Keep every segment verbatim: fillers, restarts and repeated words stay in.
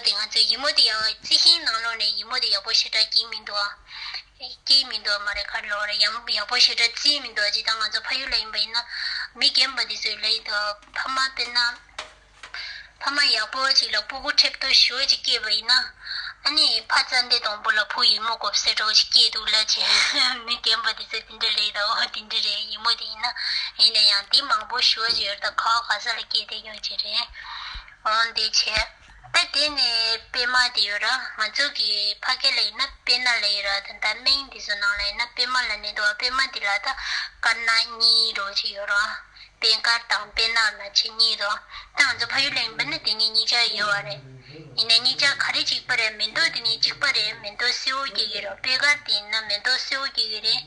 དེ་ང་ཚོའི་ཡི་མུག་དེ་ཡག་རྩི་ཤིང་ནང་ལོགས་ནས་ཡི་མུག་དེ་ཡག་པོ་ཞེ་དྲག་སྐྱེས་མི་འདུག་ཨ། སྐྱེས་མི་འདུག་ཨ་མ་རེད། ག་རེ་ལབ་རེད། ཡང་ཡག་པོ་ཞེ་དྲག་རྩིས་མི་འདུག་ཨ། ཅིག་ད་ང་ཚོ་ཕ་ཡུལ་ལ་ཡིན་པ་ཡིན་ན། མི་རྒན་པ་དེ་ཚོས་ལབ་ཡི་འདུག་ཨ། ཕ་མ་དཔེར་ན། ཕ་མ་ཡག་པོ་ཅིག་ལ་སྤུ་གུ་ཁྲེབ་ཏོ་ཞེ་པོ་ཅིག་སྐྱེས་པ་ཡིན་ན། ཨ་ནི་ཕ་རྩ་འདི་དང་པོ་ལ་བུ་ཡི་མུག་གོབ་སེ་འདྲ་བོ་ཅིག་སྐྱེས་འདུག་ལབ་བྱས། མི་རྒན་པ་དེ་ཚོས་དེ་འདྲ་ལབ་ཡི་འདུག་ཨ། དེ་འདྲ་རེད། ཡི་མུག་དེ་ཡིན་ན། ཡིན་ན་ཡང་དེ་མང་པོ་ཞེ་པོ་ཅིག་ཡོད་རེད། ད་ག་ག་ས་ལ་སྐྱེས་བསྡད་ཡོད་ཅིག་རེད། འོ་འདི་བྱས། ད་དེ་ནས་པད་མ་དེ་ཡོད་ར། ང་ཚོ་གི་ཕ་སྐད་ལ་ཡིན་ན་པད་ན་ལབ་ཡོད་ར། ད་ལྟ་སྨན་དེ་ཚོ་ནང་ལ་ཡིན་ན་པད་མ་ལབ་ནི་འདུག་པད་མ་དེ་ལ་ད་དཀར་ནག་གཉིས་འདྲ་བོ་ཅིག་ཡོད་ར། པད་དཀར་དང་པད་ནག་ལབ་བྱས་གཉིས་འདུག་ད་ང་ཚོ་ཕ་ཡུལ་ལ་ཡིན་པ་ན་དེ་གཉིས་གཉིས་ཆ་ཡོད་པ་རེད། ཡིན་ནའི་གཉིས་ཆ་ག་རེ་གཅིག་པ་རེད། མེ་ཏོག་དེ་གཉིས་གཅིག་པ་རེད། མེ་ཏོག་སེར་པོ་སྐྱེ་གི་རེད། པད་དཀར་དེ་ཡིན་ན་མེ་ཏོག་སེར་པོ་སྐྱེ་གི་རེད།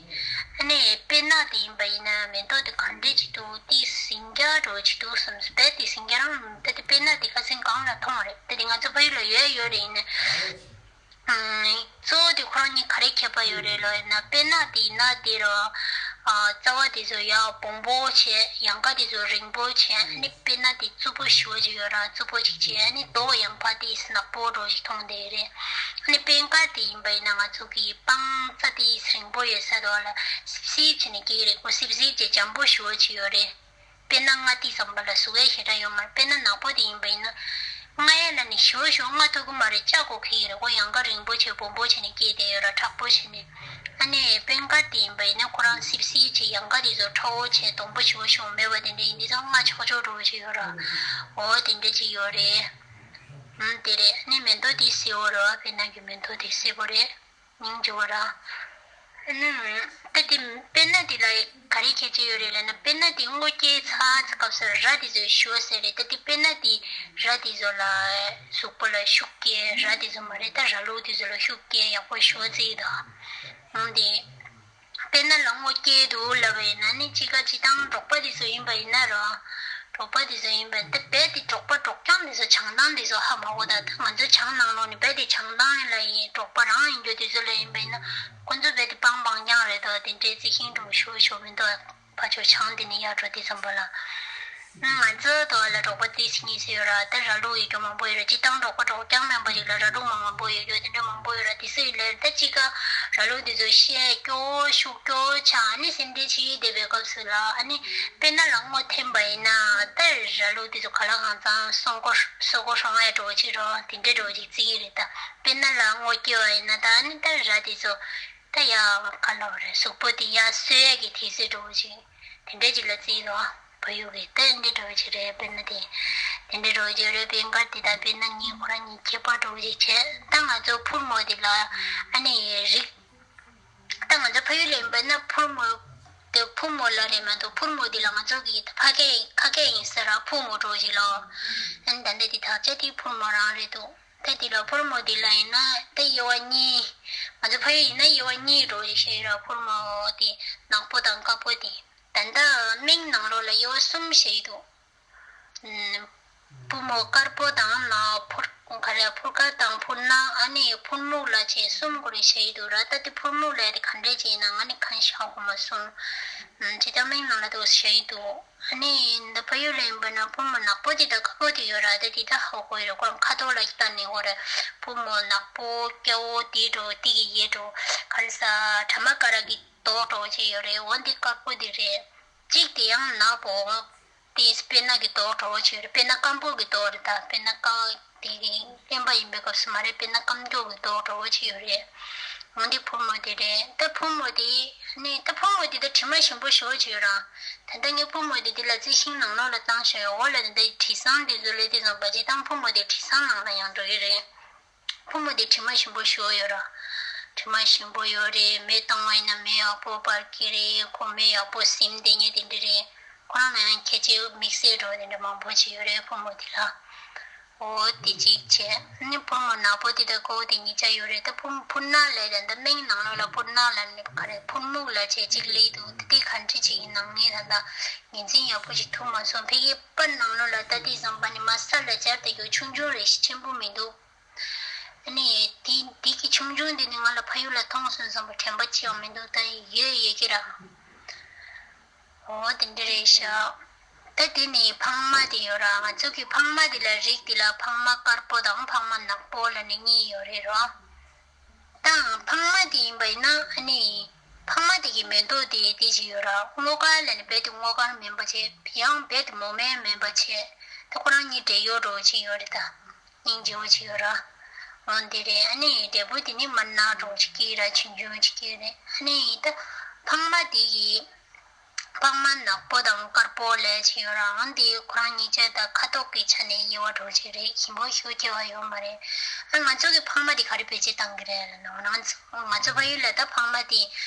ཨ་ནི་པད་ནག་དེ་ཡིན་པ་ཡིན་ན་མེ་ཏོག་དེ་ག་འདྲས་ཅིག་འདུག་དེ་ཟིང་སྐྱ་འདྲ་བོ་ཅིག་འདུག་བསམ་སོང་། རྦད་དེ་ཟིང་སྐྱ་རང་མི་འདུག་ད་དེ་པད་ནག་དེ་ཁ་སང་གང་ལ་མཐོང་བ་རེད། ད་དེ་ང་ཚོ་ཕ་ཡུལ་ལ་ཡོད་ཡོད་རེད། ཡིན་ནའི་གཙོ་བོ་དེ་ཁོ་རང་གཉིས་ག་རེ་ཁྱད་པར་ཡོད་རེད་ལབ་ཡིན་ན། པད་ནག་དེ་ཡིན་ན་དེ་ར། ཨ། རྩ་བ་དེ་ཚོ་ཡར་སྦོམ་པོ་བྱས། ཡང་ཀ་དེ་ཚོ་རིང་པོ་བྱས། ཨ་ནི་པད་ནག་དེ་རྩུབ་པོ་ཞེ་པོ་ཅིག་ཡོད་ར། རྩུབ་པོ་ཅིག་བྱས། ཨ་ནི་མདོག་ཡང་ཕར་དེ་ནག་པོ་འདྲ་བོ་ཞིག་མཐོང་བསྡད་ཡོད་རེད། ཨ་ནི་པད་དཀར་དེ་ཡིན་པ་ཡིན་ན་ང་ཚོ་གི་སྤང་རྩ་དེ་རིང་པོ་ཡོད་ས་དེ་བ་ལ་སིབ་སིབ་བྱས་ནས་སྐྱེ་གི་རེད། ཁོ་སིབ་སིབ་བྱས་འཇམ་པོ་ཞེ་པོ་ཅིག་ཡོད་རེད། དཔེར་ན་རྔ་དེ་ཙམ་པ་ལ་ཟུག་ཡས་ཞེ་དྲག་ཡོད་མ་རེད། དཔེར་ན་ནག་པོ་དེ་ཡིན་པ་ཡིན་ན། རྔ་ཡས་ལ་ནི་ཞེ་པོ་ཞེ་པོ་རྔ་ཐུབ་ཀྱི་མ་རེད། ལྕགས་དགོས་ཀྱི་ཡོད་རེད། ཁོ་ཡང་ཀ་རིང་པོ་བྱས་སྦོམ་པོ་བྱས་ནས་སྐྱེས་བསྡད་ཡོད་ར། མཁྲེགས་པོ་བྱས་ནས། ཨ་ནི་པད་དཀར་དེ་ཡིན་པ་ཡིན་ན་ཁོ་རང་སིབ་སིབ་བྱས། ཡང་ཀ་དེ་ཚོ་ཁྲ་བོ་བྱས། སྡོང་པོ་ཞེ་པོ་ཞེ་པོ་མེད་པ་དེ་འདྲ་ཡིན་དུས་ཙང་རྔ་ཆག་ཆོག་འདྲ་བོ་ཞིག་ཡོད་ར། འོ་དེ་འདྲ་ཅིག་ཡོད་རེད། ཨུམ། དེ་རེད། ཨ་ནི་མེ་ཏོག་དེ་སེར་པོ་རེད་བ། དཔེར་ན་གི་མེ་ཏོག་དེ་སེར་པོ་རེད། སྙིང་རྗེ་བོ་ར། ཨ་ནི། ད་དེ་དཔེར་ན་དེ་ལ་ག་རེ་ཁྱད་ཆོས་ཡོད་རེད་ལབ་ན། དཔེར་ན་དེ་སྔོ་སྐྱེས་ཚར་སྐབས་སུ་ར་དེ་ཚོ་ཞུ་བ་ཟེར་རེད། ད་དེ་དཔེར་ན་དེ་ར་དེ་ཚོ་ལ་གཟུགས་པོ་ལ་ཤུགས་སྐྱེས། ར་དེ་ཚོ་མ་རེད། ད་ར་ལུག་དེ་ཚོ་ལ་ཤུགས་སྐྱེས་ཡག་པོ་ཞུ་བ་བརྩིས་དང་། འོན་ཏེ། དཔེར་ན་ལ་སྔོ་སྐྱེས་འདུག་ལབ་པ་ཡིན་ན་ནི་གཅིག་ག་སྤྱིར་བཏང་འབྲོག་པ་དེ་ཚོ་ཡིན་པ་ཡིན་ན་ར། འབྲོག་པ་དེ་ཚོ་ཡིན་པ་ཡིན་ན་ད་རྦད་དེ་འབྲོག་པ་འབྲོག་རྐྱང་དེ་ཚོ་བྱང་ཐང་དེ་ཚོ་ཧ་མ་གོ། ད་ད་ང་ཚོ་བྱང་ནང་ལོགས་ནས་རྦད་དེ་བྱང་ཐང་ལ་ཡིན། འབྲོག་པ་རང་ཡིན་རྒྱུ་དེ་ཚོ་ལ་ཡིན་པ་ཡིན་ན་ཁོ་ཚོ་རྦད་དེ་སྤང་སྤང་རྐྱང་རེད་དོ། དེ་འདྲའི་རྩི་ཤིང་འདྲ་བོ་ཞེ་པོ་མི་འདུག་ཕར་ཕྱོགས་བྱང་དེ་ནས་ཡར་འགྲོ་དུས་ཙམ་པ་ལ། ང་ཚོ་དོ་ལ་འབྲོག་པ་དེ་ཚོ་གཉིས་ཚོ་ཡོད་ར། ད་ར་ལུག་ཡོད་རྒྱུ་མང་པོ་ཡོད་ར། སྤྱིར་བཏང་འབྲོག་པ་འབྲོག་རྐྱང་མིན་པ་ཞིག་ལ་ར་ལུག་མང་མང་པོ་ཡོད་རྒྱུ་དེ་འདྲ་མང་པོ་ཡོད་ར། དེ་ཚོ་ཡིན་ལེ་ད་གཅིག་ག་ར་ལུག་དེ་ཚོ་བཤས་སྐྱོ་ཤུགས་སྐྱོ་ཆ་ཨ་ནི་སེམས་ཁྲལ་བྱེད་བསྡད་པའི་སྐབས་སུ་ལ། ཨ་ནི་དཔེར་ན་ལ་སྔོ་འཐེན་པ་ཡིན་ན་ད་ར་ལུག་དེ་ཚོ་ག་ལ་གང་འཚམ་སྲོག་གོ་སྲོག་གོ་ཧྲོང་ཡ་འགྲོ་བྱེད་རོགས་དེ་འདྲ་འགྲོ་བྱེད་རྩི་གི་རེད། ད་དཔེར་ན་ལ་སྔོ་སྐྱེ་བ་ཡིན་ན་ད་ཨ་ནི་ད་ར་དེ་ཚོ་ད་ཡ་ག་ལ་བ་རེད། གཟུགས་པོ་དེ་ཡ་གསོད་ཡ་གི་དུས་ཚོད་འགྲོ་བྱེད། དེ་འདྲ་ཅིག་ལ་བརྩིས་ནོ། བལ་ཡུལ་གྱི་ད་འདི་འདྲ་བོ་ཅིག་རེད། དཔེར་ན་དེ། དེ་འདྲ་འདྲ་བོ་ཅིག་རེད། པད་དཀར་དེ་དང་དཔེར་ན་གཉིས་ཁོ་རང་གཉིས་ཁྱད་པར་འདྲ་བོ་ཅིག་བྱས། ད་ང་ཚོ་ཕུར་མོ་དེ་ལ་ཨ་ནི་རིགས། ད་ང་ཚོ་ཕ་ཡུལ་ལ་ཡིན་པ་ན་ཕུར་མོ། དེ་ཕུར་མོ་ལ་རེད་མ་གཏོགས་ཕུར་མོ་དེ་ལ་ང་ཚོ་གི་ཕ་སྐད་ཁ་སྐད་ཡིན་ས་ར་ཕུར་མོ་འདྲ་བོ་ཅིག་ལ། ཨ་ནི་ད་འདི་དེ་དག་ཆ་དེ་ཕུར་མོ་རང་རེད་འདུག་ད་དེ་ལ་ཕུར་མོ་དེ་ལ་ཡིན་ན་ད་དབྱེ་བ་གཉིས། ང་ཚོ་ཕ་ཡུལ་ཡིན་ན་དབྱེ་བ་གཉིས་འདྲ་བོ་ཅིག་བཤད་ཡོད་ར། ཕུར་མོ་དེ་ནག་པོ་དང་དཀར་པོ་དེ། ད་ལྟ་སྨན་ནང་ལོགས་ལ་དབྱེ་བ་གསུམ་བཤད་ཀྱི་འདུག་ཨུམ། ཕུར་མོ་དཀར་པོ་དང་ནག་ཕུར། ག་རེ། ཕུར་དཀར་དང་ཕུར་ནག་ཨ་ནི་ཕུར་སྨུག་ལབ་བྱས་གསུམ་སྐོར་རེ་བཤད་ཀྱི་འདུག་ར། ད་དེ་ཕུར་སྨུག་ལབ་ཡ་དེ་ག་འདྲས་ཅིག་ཡིན་ན་ང་ནི་གང་ཤེས་ཧ་གོ་མ་སོང་། ཨུམ། ཇི་ལྟར་སྨན་ནང་ལ་འདུག་བཤད་ཀྱི་འདུག་ཨ་ནི་འདི་ཕ་ཡུལ་ལ་ཡིན་པ་ན་ཕུར་མོ་ནག་པོ་དེ་དང་དཀར་པོ་དེ་ཡོད་ར། ད་དེ་ད་ཧ་གོ་ཡོད་ར། ཁོ་རང་ཁ་དོག་ལ་ལྟ་ནས་འོ་ར། ཕུར་མོ་ནག་པོ་སྐྱ་བོ་དེ་འདྲ་དེ་གི་ཡས་འདྲ་ག་རེ་ཟ། ཁྲ་མ་ཀ་ར་གི་མདོག་འདྲ་བོ་ཅིག་ཡོད་རེད། འོ་འདི་དཀར་པོ་དེ་རེད། གཅིག་དེ་ཡང་ནག་པོ། དེ་སྤེར་ནག་གི་མདོག་འདྲ་བོ་ཅིག་ཡོད་རེད། སྤེར་ནག་སྐམ་པོ་གི་མདོག་རེད། ད་སྤེར་ནག་དཀར་དེ་གི་སྨན་པ་ཡིན་པའི་སྐབས་སུ་མ་རེད། སྤེར་ནག་སྐམ་མདོག་གི་མདོག་འདྲ་བོ་ཅིག་ཡོད་རེད། འོ་འདི་ཕུར་མོ་དེ་རེད། ད་ཕུར་མོ་དེ་ནི་ད་ཕུར་མོ་དེ་ད་དྲི་མ་ཞིམ་པོ་ཞེ་པོ་ཅིག་ཡོད་ར། ད་ལྟ་ངས་ཕུར་མོ་དེ་དེ་ལ་རྩི་ཤིང་ནང་ལོགས་ལ་བཏང་བཞག་ཡོད། འོ་ལ་ད་ལྟ་དྲི་བཟང་དེ་ཚོ་ལས་དེ་བཟང་པ་ཅིག་བཏང་། ཕུར་མོ་དེ་དྲི་བཟང་ནང་ལ་ཡང་འགྲོ་གི་རེད། ཕུར་མོ་དེ་དྲི་མ་ཞིམ་པོ་ཞེ་པོ་ཡོད་ར། དྲི་མ་ཞིམ་པོ་ཡོད་རེད། མེ་བཏང་བ་ཡིན་ན་མེ་ཡག་པོ་འབར་གི་རེད། ཁོ་མེ་ཡག་པོ་ཟིན་བསྡད་མཁན་དེ་འདྲ་རེད། ཁོ་རང་ལ་ཡང་ཁྱད་ཆོས་དམིགས་བསལ་འདྲ་བོ་དེ་འདྲ་མང་པོ་ཅིག་ཡོད་རེད་ཕུར་མོ་དེ་ལ། འོ་དེ་གཅིག་བྱས། ནི་ཕུར་མོ་ནག་པོ་དེ་དང་དཀར་པོ་དེ་གཉིས་ཆ་ཡོད་རེད། ད་ཕུར་ཕུར་ནག་ལབ་ད་ད་སྨན་ནང་ལོགས་ལ་ཕུར་ནག་ལབ་ནི་ག་རེ། ཕུར་སྨུག་ལབ་བྱས་གཅིག་སླེབས་འདུག་ད་དེ་ག་འདྲ་ཅིག་ཡིན་ནམ་ངས་ད་ལྟ་ངོས་འཛིན་ཡག་པོ་ཅིག་ཐུབ་མ་སོང་། ཕ་གིའི་པར་ནང་ལོགས་ལ་ལྟ་དུས་ཙམ་པ་ནི་མ་ས་ལ་སྦྱར་བསྡད་རྒྱུ་ཆུང་ཆུང་རེད། ཆེན་པོ་མི་འདུག་ཨ་ནི་དེ་དེ་གི་ཆུང་ཆུང་དེ་ནི་ང་ལ་ཕ་ཡུལ་ལ་མཐོང་སོང་བསམ་པ་དྲན་པ་ཅི་ཡང་མི་འདུག་ད་ཡོད་ཡོད་ཀྱི་ར། འོ་དེ་འདྲ་རེད་ཤག་ད་དེ་ནི་འཕང་མ་དེ་ཡོད་ར། ང་ཚོ་གི་འཕང་མ་དེ་ལ་རིགས་དེ་ལ་འཕང་མ་དཀར་པོ་དང་འཕང་མ་ནག་པོ་ལ་ནི་གཉིས་ཡོད་རེད་རོ། ད་འཕང་མ་དེ་ཡིན་པ་ཡིན་ན་ཨ་ནི་འཕང་མ་དེ་གི་མེ་ཏོག་དེ་དེ་ཅིག་ཡོད་ར། སྔོ་དཀར་ལ་ནི་རྦད་དེ་སྔོ་དཀར་མིན་པ་བྱས། ཡང་རྦད་དེ་མོག་མེག་མིན་པ་བྱས། ད་ཁོ་རང་གཉིས་འདྲེས་ཡོད་འགྲོ་ཅིག་ཡོད་རེད་ད། སྙིང་རྗེ་བོ་ཅིག་ཡོད་ར། འོ་དེ་རེད། ཨ་ནི་འབྲས་བུ་དེ་ནི་དམར་ནག་འདྲ་བོ་ཅིག་སྐྱེས་ར། ཆུང་ཆུང་ཅིག་སྐྱེས་རེད། ཨ་ནི་ད་འཕང་མ་དེ་གི་འཕང་མ་ནག་པོ་དང་དཀར་པོ་ལས་ཅིག་ཡོད་ར། འོ་དེ་ཁོ་རང་གཉིས་ཆ་ད་ཁ་དོག་གི་ཆ་ནས་དབྱེ་བ་འདྲ་བོ་ཅིག་རེད། ཞིམ་པོ་ཞེ་པོ་ཁྱད་པར་ཡོད་མ་རེད། ཨ་ང་ཚོ་གི་འཕང་མ་དེ་ག་རེ་བེད་སྤྱོད་བཏང་གི་རེད་ལབ་ན། འོ་ང་ཚོ་ང་ཚོ་ཕ་ཡུལ་ལ་ད་འཕང་མ་དེ་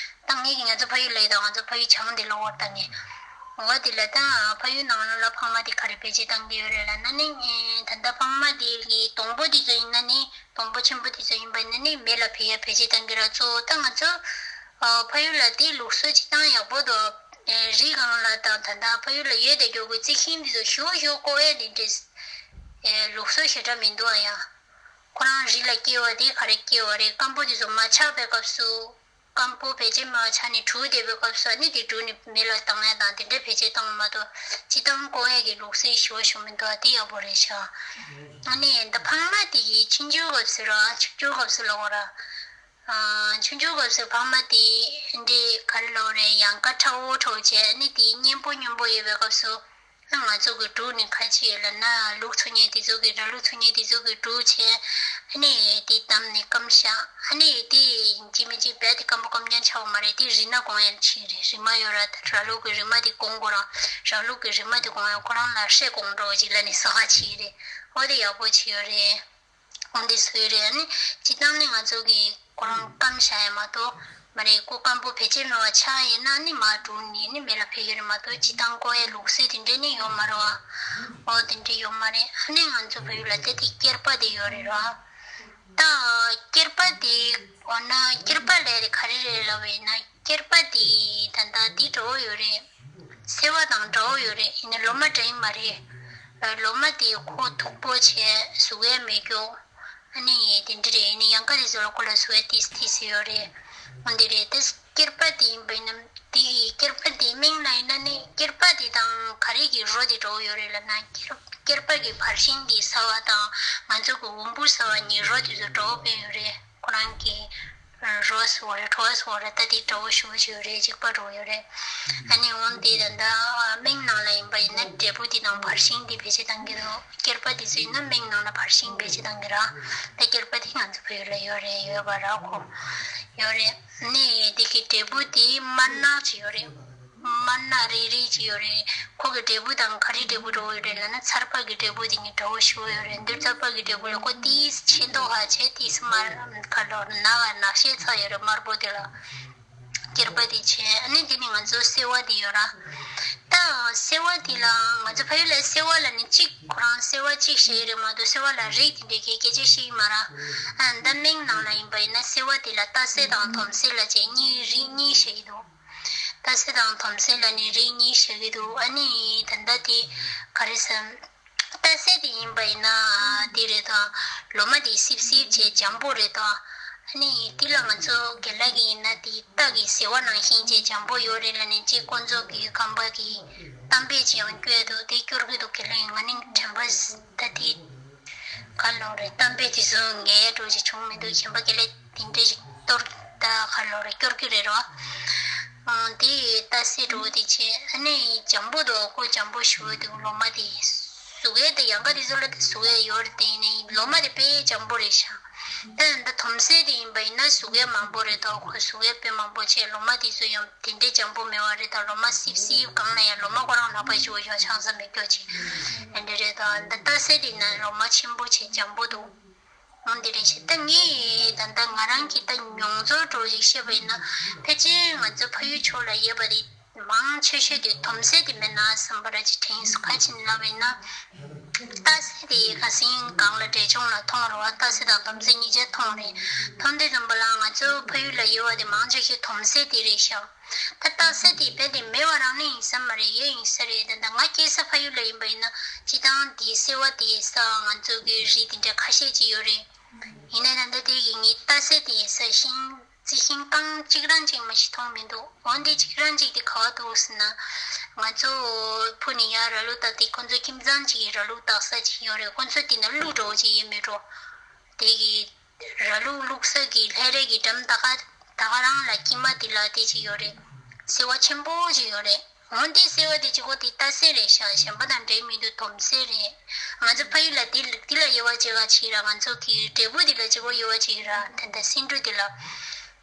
ད་ངས་ཀྱི་ང་ཚོ་ཕ་ཡུལ་ལ་ཡོད་ད། ང་ཚོ་ཕ་ཡུལ་བྱང་དེ་ལ་བོར་ད་ངས། འོ་དེ་ལ་ད་ཕ་ཡུལ་ནང་ལོགས་ལ་འཕང་མ་དེ་ག་རེ་བེད་སྤྱོད་བཏང་གི་ཡོད་རེད་ལབ་ན་ནི། ད་ལྟ་འཕང་མ་དེ་གི་སྡོང་པོ་དེ་ཚོ་ཡིན་ན་ནི། སྡོང་པོ་ཆེན་པོ་དེ་ཚོ་ཡིན་པ་ཡིན་ན་ནི་མེ་ལ་ཕུལ་ཡ་བེད་སྤྱོད་བཏང་གི་ར། གཙོ་བོ་ད་ང་ཚོ་ཨ་ཕ་ཡུལ་ལ་དེ་ལུགས་སྲོལ་སྤྱིར་བཏང་ཡག་པོ་འདུག་ཨེ་རི་སྒང་ལ་དང་ད་ལྟ་ཕ་ཡུལ་ལ་ཡོད་དེ་རྒྱུ་གི་རྩི་ཤིང་དེ་ཚོ་ཞུ་ཞུ་བཀོག་ཡ་དེ་འདྲའི་ཨེ་ལུགས་སྲོལ་ཞེ་དྲག་མི་འདུག་ཨ་ཡ། ཁོ་རང་རི་ལ་སྐྱེ་བ་དེ་ག་རེ་སྐྱེ་བ་རེད། སྐམ་པོ་དེ་ཚོ་མ་ཆག་པའི་སྐབས་སུ། སྐམ་པོ་བེད་སྤྱོད་མེད་པ་ཆགས་ནས་དྲུད་བསྡད་པའི་སྐབས་སུ་ཨ་ནི་དེ་དྲུད་ནས་མེ་ལ་བཏང་ཡ་དང་དེ་འདྲ་བེད་སྤྱོད་བཏང་བ་མ་གཏོགས་སྤྱིར་བཏང་བཀོག་ཡ་གི་ལུགས་སྲོལ་ཞེ་པོ་ཞིག་མི་འདུག་ཨ། དེ་ཡག་པོ་རེད་ཤག་ཨ་ནི་ད་འཕང་མ་དེ་གི་ཆུང་ཆུང་སྐབས་སུ་ར། ཆུང་ཆུང་སྐབས་སུ་ལབ་དགོས་ར། ཨ་ཆུང་ཆུང་སྐབས་སུ་འཕང་མ་དེ་འདྲའི་ག་རེ་ལབ་དགོས་རེད། ཡང་ཀ་ཁྲ་བོ་ཁྲ་བོ་བྱས། ཨ་ནི་དེ་སྙན་པོ་སྙན་པོ་ཡོད་པའི་སྐབས་སུ། ང་ཚོ་གི་དྲུད་ནས་ག་རེ་བྱེད་ལབ་ན། ལུག་འཚོ་མཁན་དེ་ཚོ་གི་ར་ལུག་འཚོ་མཁན་དེ་ཚོ་གི་དྲུད་བྱས། ཨ་ནི་དེ་བསྡམས་ནས་སྐམ་བཞག་ཨ་ནི་དེ་ཡིན་གཅིག་མིན་གཅིག་རྦད་དེ་སྐམ་པོ་སྐམ་རྐྱང་ཆགས་པ་མ་རེད། དེ་རི་ནང་གོན་ཡ་ཅིག་རེད། རི་མ་ཡོད་ར། ད་ར་ལུག་གི་རི་མ་དེ་གོན་དགོས་ར། ར་ལུག་གི་རི་མ་དེ་གོན་ཡ་ཁོ་རང་ལ་ཧྲེ་གོན་འགྲོ་ཅིག་ལབ་ནས་ཟ་ག་ཅིག་རེད། འོ་དེ་ཡག་པོ་ཅིག་ཡོད་རེད། འོ་འདི་བཟོས་རེད། ཨ་ནི་སྤྱིར་བཏང་ནི་ང་ཚོ་གི་ཁོ་རང་སྐམ་བཞག་ཡ་མ་གཏོགས་མ་རེད། ཁོ་སྐམ་པོ་བེད་སྤྱོད་མེད་པ་ཆགས་ཡིན་ན་ནི་མར་དྲུད་ནས་ནི་མེ་ལ་ཕུལ་གྱི་རེད་མ་གཏོགས་སྤྱིར་བཏང་བཀོག་ཡའི་ལུགས་སྲོལ་དེ་འདྲས་ནི་ཡོད་མ་རེད་བ། འོ་དེ་འདྲས་ཡོད་མ་རེད། ཨ་ནི་ང་ཚོ་བལ་ཡུལ་ལ་དེ་དེ་སྐྱེར་པ་དེ་ཡོད་རེད་ར། ད་སྐྱེར་པ་དེ་འོ་ན་སྐྱེར་པ་ལབ་ཡ་དེ་ག་རེ་རེད་ལབ་པ་ཡིན་ན། སྐྱེར་པ་དེ་ད་ལྟ་དེ་འདྲ་བོ་ཡོད་རེད། སེར་བ་དང་འདྲ་བོ་ཡོད་རེད། ཡིན་ན་ལོ་མ་འདྲ་ཡི་མ་རེད། ལོ་མ་དེ་ཁོ་མཐུག་པོ་བྱས་ཟུག་ཡ་མེད་རྒྱུ། ཨ་ནི་དེ་འདྲ་རེད། ཡིན་ན་ཡང་ཀ་དེ་ཚོ་ལ་ཁོ་ལ་ཟུག་ཡ་ཏིས་ཏིས་ཡོད་རེད། འོ་འདི་རེད། ད་སྐྱེར་པ་དེ་ཡིན་པ་ཡིན་ན་དེ་ཡི་སྐྱེར་པ་དེ་མིང་ལ་ཡིན་ན་ནི་སྐྱེར་པ་དེ་དང་ག་རེ་གི་རོ་དེ་འདྲ་བོ་ཡོད་རེད་ལབ་ན། སྐྱེར་སྐྱེར་པ་གི་བར་ཤིང་གི་ས་བ་དང་ང་ཚོ་གི་འོམ་བུ་ས་བ་གཉིས་རོ་དེ་ཚོ་འདྲ་བོ་དཔེ་ཡོད་རེད། ཁོ་རང་གི་རོ་ཟེར་བ་རེད། བྲོ་བ་ཟེར་བ་རེད། ད་དེ་འདྲ་བོ་ཞེ་པོ་ཅིག་ཡོད་རེད། གཅིག་པ་འདྲ་བོ་ཡོད་རེད། ཨ་ནི་འོན་ཏེ་ད་ལྟ་སྨན་ནང་ལ་ཡིན་པ་ཡིན་ན་འབྲས་བུ་དེ་དང་བར་ཤིང་དེ་བེད་སྤྱོད་བཏང་གི་འདུག་སྐྱེར་པ་དེ་ཚོ་ཡིན་ན་སྨན་ནང་ལ་བར་ཤིང་བེད་སྤྱོད་བཏང་གི་ར། ད་སྐྱེར་པ་དེ་ང་ཚོ་བོད་ཡུལ་ལ་ཡོད་རེད། ཡོད་པ་ར། ཁོ་ཡོད་རེད། ཨ་ནི་དེ་གི་འབྲས་བུ་དེ་དམར་ནག་ཅིག་ཡོད་རེད། དམར་ནག་རིལ་རིལ་ཅིག་ཡོད་རེད། ཁོ་གི་འབྲས་བུ་དང་ག་རེ་འབྲས་བུ་འདྲ་བོ་ཡོད་རེད་ལབ་ན། ཚར་པ་གི་འབྲས་བུ་དེ་གཉིས་འདྲ་བོ་ཞེ་པོ་ཡོད་རེད། འདིར་ཚར་པ་གི་འབྲས་བུ་ལ་ཁོ་ཏིས་ཆེ་མདོག་ཧ་ཆེ་ཏིས་དམར་ཁ་ལོ་ནག་ནག་ཤས་ཚ་ཡོད་རེད། དམར་པོ་དེ་ལ་སྐྱེར་པ་དེ་བྱས། ཨ་ནི་དེ་ནི་ང་ཚོ་སེར་བ་དེ་ཡོད་ར། ད་སེར་བ་དེ་ལ་ང་ཚོ་ཕ་ཡུལ་ལ་སེར་བ་ལ་ནི་གཅིག་ཁོ་རང་སེར་བ་གཅིག་བཤད་ཡོད་རེད་མ་གཏོགས་སེར་བ་ལ་རིགས་དེ་འདྲའི་གི་སྐད་ཆ་བཤད་ཡོད་མ་ར། ཨ་ད་སྨན་ནང་ལ་ཡིན་པ་ཡིན་ན་སེར་བ་དེ་ལ་རྟ་སེར་དང་དོམ་སེར་ལབ་བྱས་གཉིས་རིགས་གཉིས་བཤད་ཀྱི་འདུག་རྟ་སེ་དང་དོམ་སེ་ལ་ནི་རིགས་གཉིས་བཞག་གི་འདུག་ཨ་ནི་ད་ལྟ་དེ་ག་རེ་ཟེར། རྟ་སེ་དེ་ཡིན་པ་ཡིན་ན་དེ་རེད་དོ། ལོ་མ་དེ་སིབ་སིབ་བྱས་འཇམ་པོ་རེད་དོ། ཨ་ནི་དེ་ལ་ང་ཚོ་རྒན་ལགས་ཀྱི་ཡིན་ན་དེ་རྟ་གི་ཟེ་བ་ནང་བཞིན་བྱས་འཇམ་པོ་ཡོད་རེད་ལབ་ནས་ཅིག་ཁོང་ཚོ་གི་ཁང་པ་གི་གཏམ་དཔེ་ཅིག་ཡང་བསྐྱོན་འདུག་དེ་སྐྱོར་གི་འདུག་རྒན་ལགས་ཡིན་ང་ནི་དྲན་པ་ད་དེ། ག་ལོག་རེད། གཏམ་དཔེ་དེ་ཚོ་ངའི་འགྲོ་ཞིག་བྱུང་མི་འདུག་གཞན་པ་དགེ་ལས་དེ་འདྲ་ཞིག་གཏོར་ད་ག་ལོག་རེད། སྐྱོར་གྱི་རེད་རོ། ཨང་དེ་ལྟ་སེ་འགྲོ་དེ་ཆེ་ཨ་ནི་འཇམ་པོ་འདུག་ཁོ་འཇམ་པོ་ཞུ་འདུག་ལོ་མ་དེ་ཟུག་ཡས་དེ་ཡང་ག་དེ་ཚོ་ལ་དེ་ཟུག་ཡས་ཡོད་རེད། དེ་ནི་ལོ་མ་དེ་དཔེ་འཇམ་པོ་རེད་ཤག་ད་འདི་དོམ་སེ་དེ་ཡིན་པ་ཡིན་ན་ཟུག་ཡས་མང་པོ་རེད་དོ། ཁོ་ཟུག་ཡས་དཔེ་མང་པོ་བྱས། ལོ་མ་དེ་ཚོ་ཡང་དེ་འདྲའི་འཇམ་པོ་མེད་པ་རེད་ད། ལོ་མ་སིབ་སིབ་གང་ལ་ཡང་ལོ་མ་ཁོ་རང་ལག་པ་ཞུ་བ་ཡོད་ཆང་ས་མེད་སྐྱོ་ཆེ་ཨ་འདྲ་རེད་དོ། འདི་ལྟ་སེ་དེ་ན་ལོ་མ་ཆེན་པོ་ཆེ་འཇམ་པོ་འདུག་འོ་འདི་རེད་ཤག་ད་ངས་ད་ལྟ་ང་རང་གི་ད་མྱོང་ཚོར་འདྲ་ཞིག་བཤད་པ་ཡིན་ན། ཕལ་ཆེར་ང་ཚོ་ཕ་ཡུལ་ཕྱོགས་ལ་ཡོད་པ་དེ་མང་ཆེ་ཤོས་དེ་དོམ་སེ་དེ་མེད་ན་བསམ་པ་ར་ཅིག་དྲན་སོང་། ག་ཅི་ལབ་པ་ཡིན་ན། རྟ་སེ་དེ་ཁ་སང་སྒང་ལ་འབྲས་ལྗོངས་ལ་མཐོང་རེད་བ། རྟ་སེ་དང་དོམ་སེ་གཉིས་ཆ་མཐོང་རེད། མཐོང་དུས་ཙམ་པ་ལ་ང་ཚོ་ཕ་ཡུལ་ལ་ཡོད་པ་དེ་མང་ཆེ་ཤོས་དོམ་སེ་དེ་རེད་ཤག་ད་རྟ་སེ་དེ་རྦད་དེ་མེད་པ་རང་ནི་ཡིན་ས་མ་རེད། ཡོད་ཡིན་ས་རེད། ད་ལྟ་ང་སྐྱེས་ས་ཕ་ཡུལ་ལ་ཡིན་པ་ཡིན་ན་སྤྱིར་བཏང་དེའི་སེ་བ་དེའི་ས་ང་ཚོ་གི་རི་དེ་འདྲ་ཁ་ཤས་ཅིག་ཡོད་རེད། ཡིན་ནའི་ད་ལྟ་དེ་གི་ངས་རྟ་སེ་དེའི་ས་ཤིང་ རྩི་ཤིང་རྐང་གཅིག་རང་གཅིག་མ་ཞིག་མཐོང་མི་འདུག་འོན་ཏེ་གཅིག་རང་གཅིག་དེ་ག་བ་འདུག་ཟེར་ན། ང་ཚོ་ཕུ་ནས་ཡར་ར་ལུག་བཏགས་ཏེ་ཁོ་ཚོ་ཁྱིམ་ཚང་གཅིག་གི་ར་ལུག་བཏགས་ས་གཅིག་ཡོད་རེད། ཁོ་ཚོ་དེ་ན་ཀླུ་འདྲ་བོ་ཅིག་ཡོད་མེད་འགྲོ། དེ་གི་ར་ལུག་བླུགས་ས་གི་ལྷས་རའི་གི་འགྲམ་ད་ག་ད་ག་རང་ལ་དཀྱིལ་མ་དེ་ལ་དེ་ཅིག་ཡོད་རེད། སེར་བ་ཆེན་པོ་ཅིག་ཡོད་རེད། འོན་ཏེ་སེར་བ་དེ་གཅིག་པོ་དེ་རྟ་སེར་རེད་ཤག་གཞན་པ་དང་འདྲེས་མི་འདུག་དོམ་སེར་རེད། ང་ཚོ་ཕ་ཡུལ་ལ་དེ་དེ་ལ་དབྱེ་བ་ཕྱེ་ག་ཅིག་ར། ང་ཚོ་གི་འབྲས་བུ་དེ་ལ་གཅིག་པོ་དབྱེ་བ་ཕྱེ་གི་ར། ད་ལྟ་སེ་འབྲུ་དེ་ལ།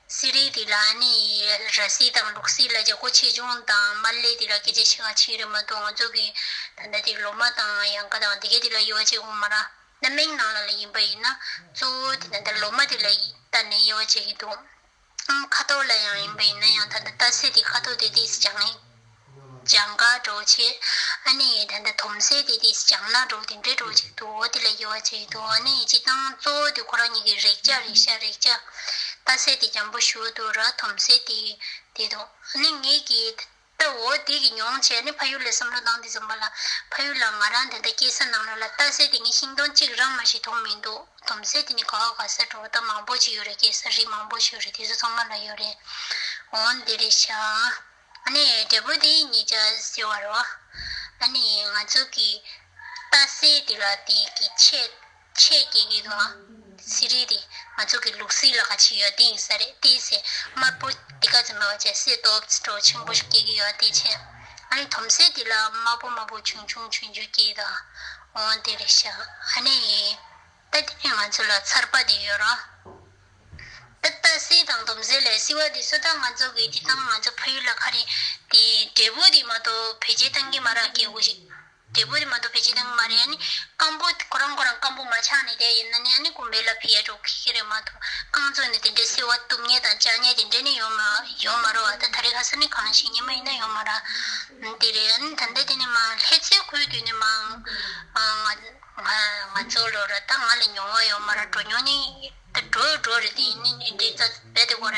སེ་རི་དེ་ལ་ནི་ར་སི་དང་ལུག་སི་ལ་རྒྱ་སྒོ་ཆེ་ཆུང་དང་མ་ལེ་དེ་ལ་སྐད་ཆ་བཤད་ག་ཅིག་རེད་མ་གཏོགས། ང་ཚོ་གི་ད་ལྟ་དེ་ལོ་མ་དང་གཡང་ཁ་དང་དེ་གའི་དེ་ལ་དབྱེ་བ་ཕྱེ་གོ་མ་ར། སྣ་མིན་ནང་ལ་ལ་ཡིན་པ་ཡིན་ན་གཙོ་བོ་དེ་ད་ལྟ་ལོ་མ་དེ་ལ་ལྟ་ནས་དབྱེ་བ་ཕྱེ་གི་འདུག་ཨང་ཁ་དོག་ལ་ཡང་ཡིན་པ་ཡིན་ན་ཡང་ད་ལྟ་རྟ་སེ་དེ་ཁ་དོག་དེ་དེ་ལྗང་ལྗང་ག་འདྲ་བོ་བྱས། ཨ་ནི་ད་ལྟ་དོམ་སེ་དེ་དེ་ལྗང་ནག་འདྲ་བོ་དེ་འདྲའི་འདྲ་བོ་ཅིག་འདུག་འོ་དེ་ལ་དབྱེ་བ་ཕྱེ་གི་འདུག་ཨ་ནི་སྤྱིར་བཏང་གཙོ་བོ་དེ་ཁོ་རང་གཉིས་ཀྱི་རེག་བྱ་རེད་ཤག་རེག་བྱ། རྟ་སེ་དེ་འཇམ་པོ་ཞེ་པོ་འདུག་ར། དོམ་སེ་དེ་དེ་འདུག་ཨ་ནི་ངེད་ཀྱིས་ད་འོ་དེ་གི་མྱོང་བྱས་ནས་ཕ་ཡུལ་ལ་བསམ་བློ་བཏང་དུས་ཙམ་པ་ལ། ཕ་ཡུལ་ལ་ང་རང་དེ་འདྲ་སྐྱེས་ས་ནང་ལོགས་ལ་རྟ་སེ་དེ་ངས་ཤིང་སྡོང་གཅིག་རང་མ་ཞིག་མཐོང་མི་འདུག་དོམ་སེ་དེ་ནི་ག་བ་ག་ས་འགྲོ་ད་མང་པོ་ཅིག་ཡོད་རེད། སྐྱེས་ས་རི་མང་པོ་ཞིག་ཡོད་རེད། དེ་ཚོ་ཚང་མ་ལ་ཡོད་རེད། འོ་འདི་རེད་ཤག་ཨ་ནི་འབྲས་བུ་དེ་ཉིས་ཆ་སེ་བ་རེད་བ། ཨ་ནི་ང་ཚོ་གི་རྟ་སེ་དེ་ལ་དེ་གི་ཆེ་ཆེ་སྐྱེ་གི་འདུག་ཨ། སེ་རི་དེ་ང་ཚོ་གི་ལུག་སེ་ལ་ག་ཅིག་ཡོད་དེ་ཡིན་ས་རེད། དེ་སེ་དམར་པོ་དེ་ག་ཙམ་མ་བ་བྱས་སེ་སྟོབས་ཅིག་འདྲ་ཆེན་པོ་ཞིག་སྐྱེ་གི་ཡོད་དེ་བྱས། ཨ་ནི་དོམ་སེ་དེ་ལ་དམར་པོ་དམར་པོ་ཆུང་ཆུང་ཆུང་ཆུང་སྐྱེ་གི་འདུག་འོ་དེ་རེད་ཤག་ཨ་ནི་ད་དེ་ནས་ང་ཚོ་ལ་ཚར་པ་དེ་ཡོད་ར། ད་ད་སེ་དང་དོམ་སེ་ལས་སེ་བ་དེ་སུ་ད་ང་ཚོ་གི་དེ་དང་ང་ཚོ་ཕ་ཡུལ་ལ་ག་རེ་དེ་འབྲས་བུ་དེ་མ་གཏོགས་བེད་སྤྱོད་བཏང་གི་མ་ར་སྐྱེ་བོ་ཞིག་འབྲས་བུ་དེ་མ་གཏོགས་བེད་སྤྱོད་བཏང་གི་མ་རེད། ཨ་ནི་སྐམ་པོ་ཁོ་རང་ཁོ་རང་སྐམ་པོ་མ་ཆགས་ནས་བསྡད་ཡིན་ན་ནི་ཨ་ནི་དགོན་པའི་ལ་ཕི་ཡ་འགྲོ་ཁི་ཁི་རེད་མ་གཏོགས། རྐང་བཙུགས་ནས་དེ་འདྲའི་སེ་བ་གཏུབ་མཁན་དང་བཅག་མཁན་དེ་འདྲ་ནི་ཡོད་མ་ཡོད་མ་རེད་བ། ད་ད་རེས་ཁ་སང་ནི་གང་ཞིག་ཉི་མ་ཡིན་ན་ཡོད་མ་རེད། དེ་རེད། ཨ་ནི་ད་ལྟ་དེ་ནི་མ་ལྷས་ཚེ་ཁོའི་དུས་ནི་མ་ང་ང་ང་ཚོ་ལོ་ར་ད་ང་ལ་མྱོང་བ་ཡོད་མ་རེད། འགྲོ་མྱོང་ནི། ད་འགྲོ་འགྲོ་རེད། དེ་ནི་འདི་ད་རྦད་དེ་ཁོ་ར་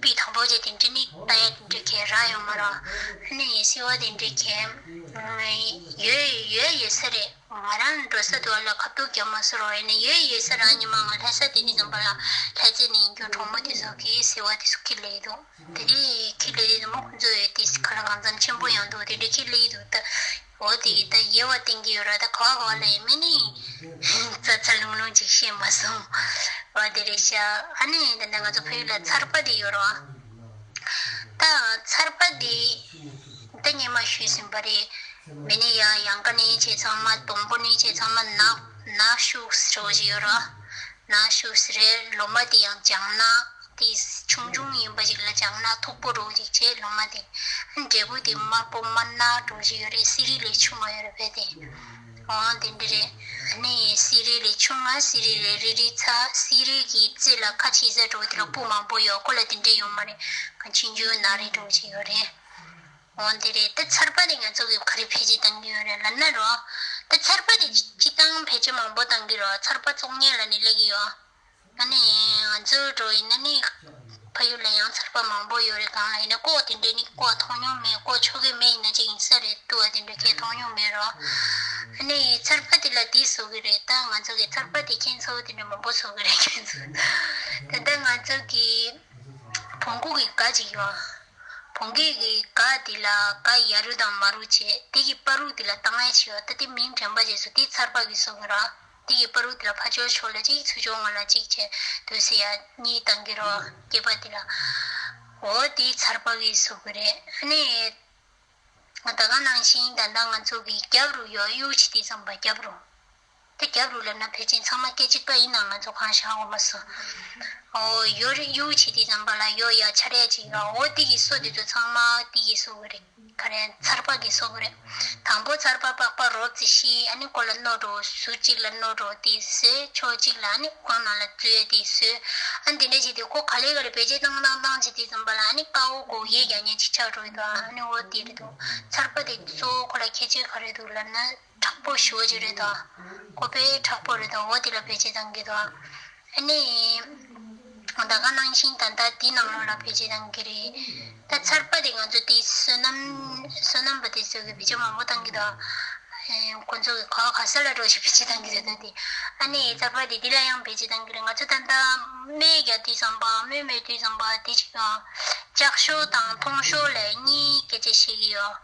པི་དང་པོ་ཅིག་དེ་འདྲ་ནི་ལྟ་ཡ་དེ་འདྲ་གས་རག་ཡོད་མ་རེད། ཨ་ནི་སེ་བ་དེ་འདྲ་གས་ཡོད་ཡོད་ཡོད་ས་རེད། ང་རང་འགྲོ་ས་དུ་བ་ལ་ཁ་ཐུག་རྒྱབ་མ་སོང་རོགས། ཡིན་ན་ཡོད་ཡོད་ས་རང་ཉི་མ་ང་ལྷ་ས་དེ་ནི་ཙམ་པ་ལ་ལྷ་རྩེ་ནས་ཡིན་རྒྱུ་གྲོགས་མོ་དེ་ཚོ་གིས་སེ་བ་དེ་ཚོ་ཁྱེར་སླེབས་འདུག་དེ་རིང་ཁྱེར་སླེབས་དེ་ནི་མོ་ཁོང་ཚོ་ཡོད་དེ་ཁ་ལ་གང་འཚམ་ཆེན་པོ་ཡང་འདུག་དེ་འདྲ་ཁྱེར་སླེབས་འདུག་ད། འོ་དེ་ཡིས་ད་དབྱེ་བ་བསྟན་གྱི་ཡོད་ར། ད་ག་བ་ག་བ་ལ་ཡིན་མིན་ནི་རྩ་རྩ་ལུང་ལུང་ཅིག་ཤེས་མ་སོང་། འོ་དེ་རེད་ཤག་ཨ་ནི་ད་ལྟ་ང་ཚོ་ཕ་ཡུལ་ལ་ཚར་པ་དེ་ཡོད་ར། ད་ཚར་པ་དེ་ད་སྔོན་མ་ཞུས་ཟིན་པ་རེད། མི་ནི་ཡ་གཡང་ཁ་ནི་བྱས་ཚང་མ། དུམ་བུ་ནི་བྱས་ཚང་མ། ནག་ནག་ཤོག་ཟེར་བ་ཞིག་ཡོད་ར། ནག་ཤོག་ཟེར་རེད། ལོ་མ་དེ་ཡང་ལྗང་ནག་དེ་ཆུང་ཆུང་ཡིན་པ་ཞིག་ལ་ལྗང་ནག་མཐུག་པོ་འདྲ་བོ་ཞིག་བྱས། ལོ་མ་དེ་འབྲས་བུ་དེ་དམར་པོ་དམར་ནག་འདྲ་བོ་ཞིག་ཡོད་རེད། སེ་རི་ལས་ཆུང་བ་ཡོད་རེད་བས་དེ། འོ་དེ་འདྲ་རེད། ཨ་ནི་སེ་རི་ལས་ཆུང་ང་། སེ་རི་ལས་རིལ་རིལ་ཚ། སེ་རི་གི་རྩེ་ལ་ཁ་ཕྱེ་ས་འདྲ་བོ་དེ་ལ་སྤུ་མང་པོ་ཡོད། ཁོ་ལ་དེ་འདྲ་ཡོད་མ་རེད། ག་ཆུང་ཆུང་ནག་རིལ་འདྲ་བོ་ཞིག་ཡོད་རེད། འོ་དེ་རེད། ད་ཚར་པ་དེ་ང་ཚོ་གིས་ག་རེ་བེད་སྤྱོད་བཏང་གི་ཡོད་རེད་ལབ་ན་རོ། ད་ཚར་པ་དེ་སྤྱིར་བཏང་བེད་སྤྱོད་མང་པོ་བཏང་གི་རོ། ཚར་པ་བཙོང་མཁན་ལ་ནི་སླེབས་ཀྱི་ཡོད། ཨ་ནི་ང་ཚོ་འགྲོ་ཡིན་ན་ནི་ཕ་ཡུལ་ལ་ཡང་ཚར་པ་མང་པོ་ཡོད་རེད། གང་ལ་ཡིན་ན་ཀོ་དེ་འདྲ་ནི་ཀོ་མཐོང་མྱོང་མེད། ཀོ་ཆོ་གི་མེད། ཡིན་ན་ཅིག་ཡིན་ས་རེད་འདུག་ཨ། དེ་འདྲ་ཁྱེད་མཐོང་མྱོང་མེད་རོ། ཨ་ནི་ཚར་པ་དེ་ལ་དེ་བཟོ་གི་རེད། ད་ང་ཚོ་གི་ཚར་པ་དེ་ཁྱེད་ཚོ་དེ་འདྲ་མང་པོ་བཟོ་གི་རེད། ཁྱེད་ཚོ་ད་ལྟ་ང་ཚོ་གི་བོང་གུ་གི་སྒ་ཅིག་ཡོད། བོང་གུ་གི་སྒ་དེ་ལ་སྒ་ཡ་རུ་དང་མ་རུ་བྱས། དེ་གི་བར་རུ་དེ་ལ་བཏང་ཡ་ཅིག་ཡོད། ད་དེ་མིང་དྲན་པ་བྱས་སོང་། དེ་ཚར་པ་གི་བཟོ་གི་ར། དེ་གི་བར་རུ་དེ་ལ་ཕར་ཕྱོགས་ཕྱོགས་ལ་གཅིག་ཚུར་ཕྱོགས་ང་ལ་གཅིག་བྱས། དུས་སུ་ཡ་གཉིས་བཏང་གི་རོ། སྐེད་པ་དེ་ལ། འོ་དེ་ཚར་པ་གི་བཟོ་གི་རེད། ཨ་ནི་ད་ག་ནང་བཞིན་ད་ལྟ་ང་ཚོ་གི་རྒྱབ་རུ་ཡོད། གཡུག་བྱས་དེ་ཙམ་པ་རྒྱབ་རུ། དེ་རྒྱབ་རུ་ལབ་ན་ཕལ་ཆེར་ཚང་མ་སྐད་གཅིག་པ་ཡིན་ན་ང་ཚོ་གང་ཤེས་ཧ་གོ་མ་སོང་། འོ་ཡོད་རེད། གཡུག་བྱས་དེ་ཙམ་པ་ལ་ཡོད་ཡ་ཆ་རེ་གཅིག་ཡོད། འོ་དེ་གི་སོ་དེ་ཚོ་ཚང་མ་དེ་གི་བཟོ་གི་རེད། ག་རེ་ཚར་པ་གི་བཟོ་གི་རེད། དང་པོ་ཚར་པ་པགས་པ་རོབ་ཙམ་བཤིག་ཨ་ནི་ཁོ་ལ་རྣོ་འདྲ་བོ་ཟུར་གཅིག་ལ་རྣོ་འདྲ་བོ་དེ་བཟོས། ཕྱོགས་གཅིག་ལ་ཨ་ནི་སྒོ་ནང་ལ་བཙུགས་ཡས་དེ་བཟོས། ཨ་ནི་དེ་འདྲ་བྱས་ཏེ་ཁོ་ག་ལེ་ག་ལེ་བེད་སྤྱོད་བཏང་བཏང་བཏང་བྱས་དེ་ཙམ་པ་ལ་ཨ་ནི་ཀ་བོ་གོ་ཡས་རྒྱག་མཁན་ཅིག་ཆགས་འགྲོ་གི་འདུག་ཨ་ནི་འོ་དེ་རེད་འདུག་ཚར་པ་དེ་གཙོ་བོ་ཁོ་ལ་ཁྱད་ཆོས་ག་རེ་འདུག་ལབ་ན། མཁྲེགས་པོ་ཞེ་པོ་ཅིག་རེད་དོ། ཁོ་དཔེ་མཁྲེགས་པོ་རེད་དོ། འོ་དེ་ལ་བེད་སྤྱོད་བཏང་གི་འདུག་ཨ་ནི། ད་ག་ནང་བཞིན་ད་ལྟ་དེའི་ནང་ལོགས་ལ་བེད་སྤྱོད་བཏང་གི་རེད། ད་ཚར་པ་དེ་ང་ཚོ་དེ་སོ་ནམ། སོ་ནམ་པ་དེ་ཚོ་གིས་བེད་སྤྱོད་མང་པོ་བཏང་གི་འདུག་ཁོ་ཚོ་གི་ག་ག་ས་ལ་འགྲོ་ཞིག་བེད་སྤྱོད་གཏང་གི་རེད། ད་དེ་ཨ་ནི་ཚར་པ་དེ་འདི་ལ་ཡང་བེད་སྤྱོད་གཏང་གི་རེད། ང་ཚོ་ད་ལྟ་སྨན་རྒྱག་དུས་ཙམ་པ་སྨན་སྨོས་དུས་ཙམ་པ་དེ་ཅིག་ཡང་ལྕགས་ཤོག་དང་ཐོང་ཤོག་ལབ་གཉིས་སྐད་ཆ་བཤད་ཀྱི་ཡོད།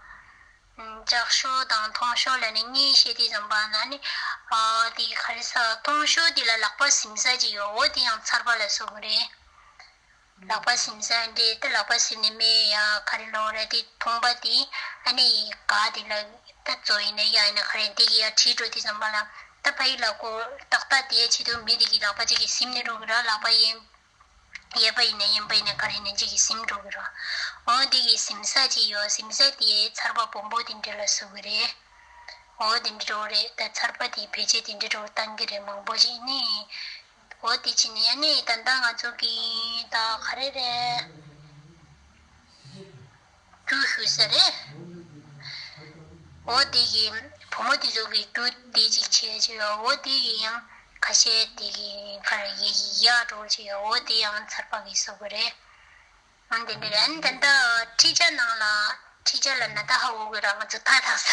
ལྕགས་ཤོག་དང་ཐོང་ཤོག་ལབ་ནས་གཉིས་བཤད་དུས་ཙམ་པ་ན་ནི་ཨ་དེ་ག་རེ་ཟ། ཐོང་ཤོག་དེ་ལ་ལག་པ་ཟིམ་ས་ཅིག་ཡོད། འོ་དེ་ཡང་ཚར་པ་ལ་ཟེར་གི་རེད། ལག་པ་ཟིམ་ས་འདྲེ་ད་ལག་པ་ཟིམ་ནས་མེ་ཡ་ག་རེ་ལོང་རེད། དེ་ཐོང་པ་དེ་ཨ་ནི་ག་དེ་ལ་ད་བཙོ་ཡིན་ན་ཡ་ཡིན་ན་ག་རེ་འདི་གི་ཡ་བྲིས་འགྲོ་དུས་ཙམ་པ་ལ་ད་ཕ་ཡི་ལ་ཀོ་ཏག་ཏག་དེའི་ཆེད་དུ་མི་དེ་གི་ལག་པ་གཅིག་གིས་ཟིམ་ནས་འགྲོ་གི་ར། ལག་པ་གཡས་གཡས་པ་ཡིན་ན་གཡོན་པ་ཡིན་ན་ག་རེ་ཡིན་ན་གཅིག་གིས་ཟིམ་འགྲོ་གི་ར། འོ་དེ་གི་ཟིམ་ས་ཅིག་ཡོད། ཟིམ་ས་དེའི་ཚར་པ་སྦོམ་པོ་དེ་འདྲ་ལ་ཟེར་གི་རེད། འོ་དེ་འདྲ་འགྲོ་རེད། ད་ཚར་པ་དེ་བེད་སྤྱོད་དེ་འདྲ་འགྲོ་གཏང་གི་རེད། མང་པོ་ཞིག་ནི། འོ་དེ་ཕྱིན་ནས་ཨ་ནི་ད་ལྟ་ང་ཚོ་གི་ད་ག་རེ་རེད། རྒྱུ་ཞུ་ས་རེད། འོ་དེ་གི་བུ་མོ་དེ་ཚོ་གི་རྒྱུ་དེ་ཅིག་བྱས་ཅིག་ཡོད། འོ་དེ་གི་ཡང་ཁ་ཤས་དེ་གི་ཁ་ར་ཡི་གི་ཡག་འགྲོ་ཅིག་ཡོད། འོ་དེ་ཡང་ཚར་པ་གི་ཟེར་གི་རེད། ཨ་དེ་འདྲ་རེད། ཨ་ནི་ད་ལྟ་ཁྲི་ཆ་ནང་ལ་ཁྲི་ཆ་ལ་ན་ད་ཧ་འོ་གི་ར། ང་ཚོ་ཐག་ཐག་ས།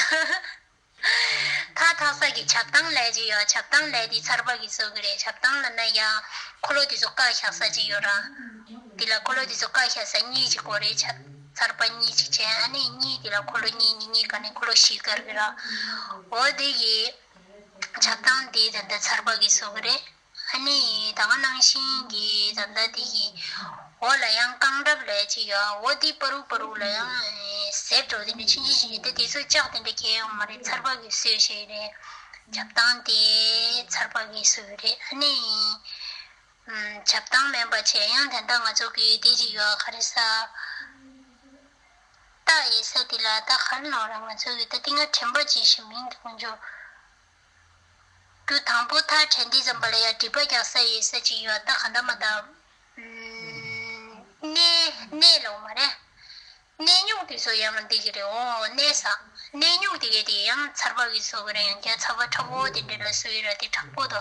ཐག་ཐག་ས་གི་ཆབ་ཐང་ལས་ཅིག་ཡོད། ཆབ་ཐང་ལས་དེ་ཚར་པ་གི་ཟེར་གི་རེད། ཆབ་ཐང་ལ་ན་ཡ་འཁོར་ལོ་དེ་ཚོ་བཀག་བཞག་ས་ཅིག་ཡོད་ར། དེ་ལ་འཁོར་ལོ་དེ་ཚོ་བཀག་བཞག་ས་གཉིས་ཅིག་དགོས་རེད། ཆ་ཚར་པ་གཉིས་ཅིག་བྱས། ཨ་ནི་གཉིས་དེ་ལ་འཁོར་ལོ་གཉིས་གཉིས་གཉིས་ག་ནས་འཁོར་ལོ་བཞི་བཀར་གི་ར། འོ་དེ་གི་ཆབ་ཐང་དེ་ད་ལྟ་ཚར་པ་གི་ཟེར་གི་རེད། ཨ་ནི་ད་ག་ནང་བཞིན་གྱི་ད་ལྟ་དེ་གི་འོག་ལ་ཡང་རྐང་རབ་ལས་ཅིག་ཡོད། འོ་དེ་པ་རུ་པ་རུ་ལ་ཡང་ཟེར་འགྲོ་དེ་འདྲ་ཆུང་ཆུང་ཞིག་ཡོད། དེ་དེ་ཚོ་ལྕགས་དེ་འདྲ་གས་ཡོང་མ་རེད། ཚར་པ་གི་སོས་ཤིག་རེད། ཆབ་ཐང་དེ་ཚར་པ་གི་སོས་རེད། ཨ་ནི་ཆབ་ཐང་མིན་པ་བྱས་ཡང་ད་ལྟ་ང་ཚོ་གི་དེ་ཅིག་ཡོད། ག་རེ་ཟ། རྟ་ཡི་ས་དེ་ལ་ད་ག་རེ་ལབ་ར། ང་ཚོ་གི་ད་དེ་སྔ་དྲན་པ་ཅིག་ཞིག་མིང་དེ་དཀོན་མཆོག་རྒྱུ་དང་པོ་ཐག་དྲན་དུས་ཙམ་པ་ལ་ཡ་སྒྲིབ་པ་རྒྱག་ས་ཡོད་ས་ཅིག་ཡོད། ད་ག་འདྲ་མ་ད། ཨུམ། གནས་གནས་ལོག་མ་རེད། གནས་རྙོག་དེ་ཚོ་ཡང་འདི་གི་རེད། འོ་གནས་ས། གནས་རྙོག་དེ་གའི་དེ་ཡང་ཚར་པ་གི་ཟེར་གི་རེད། ཡང་རྒྱ་ཚ་བ་དྲག་པོ་དེ་འདྲ་ལ་སོ་ཡི་ར་དེ་དྲག་པོ་དོ།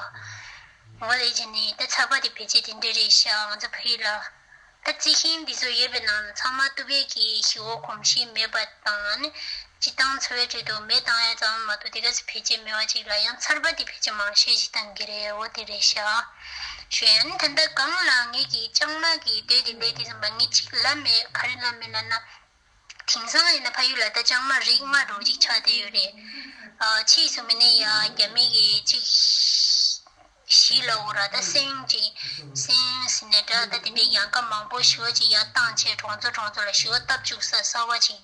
འོ་དེ་བྱས་ནས་ད་ཚར་པ་དེ་བེད་སྤྱོད་དེ་འདྲ་རེད་ཤག་ང་ཚོ་ཕ་ཡུལ་ལ། ད་རྩི་ཤིང་འདི་ཚོ་ཡོད་པའི་ནང་ཚང་མ་ཏུ་བེད་ཀྱི་ཞི་བ་གོམས་གཤིས་མེད་པ་དང་ནི། སྤྱིར་བཏང་འཚོ་བའི་ཁྲོད་དུ་མེ་བཏང་ཡ་ཙམ་མ་གཏོགས་དེ་ག་ཚོད་བེད་སྤྱོད་མེད་པ་ཅིག་ལ་ཡང་ཚར་པ་དེ་བེད་སྤྱོད་མང་ཤོས་ཤིག་བཏང་གི་རེད། འོ་དེ་རེད་ཤག་ཞུ་ཡ་ནི་ད་ལྟ་གང་ལ་ངེད་ཀྱི་ལྕང་མ་གི་སྡོད་དེ་སླེབས་དུས་ཙམ་པ་ངས་ཅིག་ལབ་མེད། ག་རེ་ལབ་མེད་ལབ་ན། དེང་སང་ཡིན་ན་ཕ་ཡུལ་ལ་ད་ལྕང་མ་རིགས་ལྔ་འདྲ་བོ་ཅིག་ཆགས་བསྡད་ཡོད་རེད། ཨ་ཕྱིས་སུ་མིན་ན་ཡ་རྒྱ་མི་གི་ཅིག་གཞིས་ལ་འོ་ར་ད་སེང་ཅིག་སེང་ཟེར་ནས་འདྲ་ད་དེ་འདྲའི་ཡང་ཀ་མང་པོ་ཞེ་པོ་ཅིག་ཡར་བཏང་བྱས་གྲོང་ཚོ་གྲོང་ཚོ་ལ་ཞེ་པོ་བཏབ་བཅུག་ས་གསར་པ་ཅིག་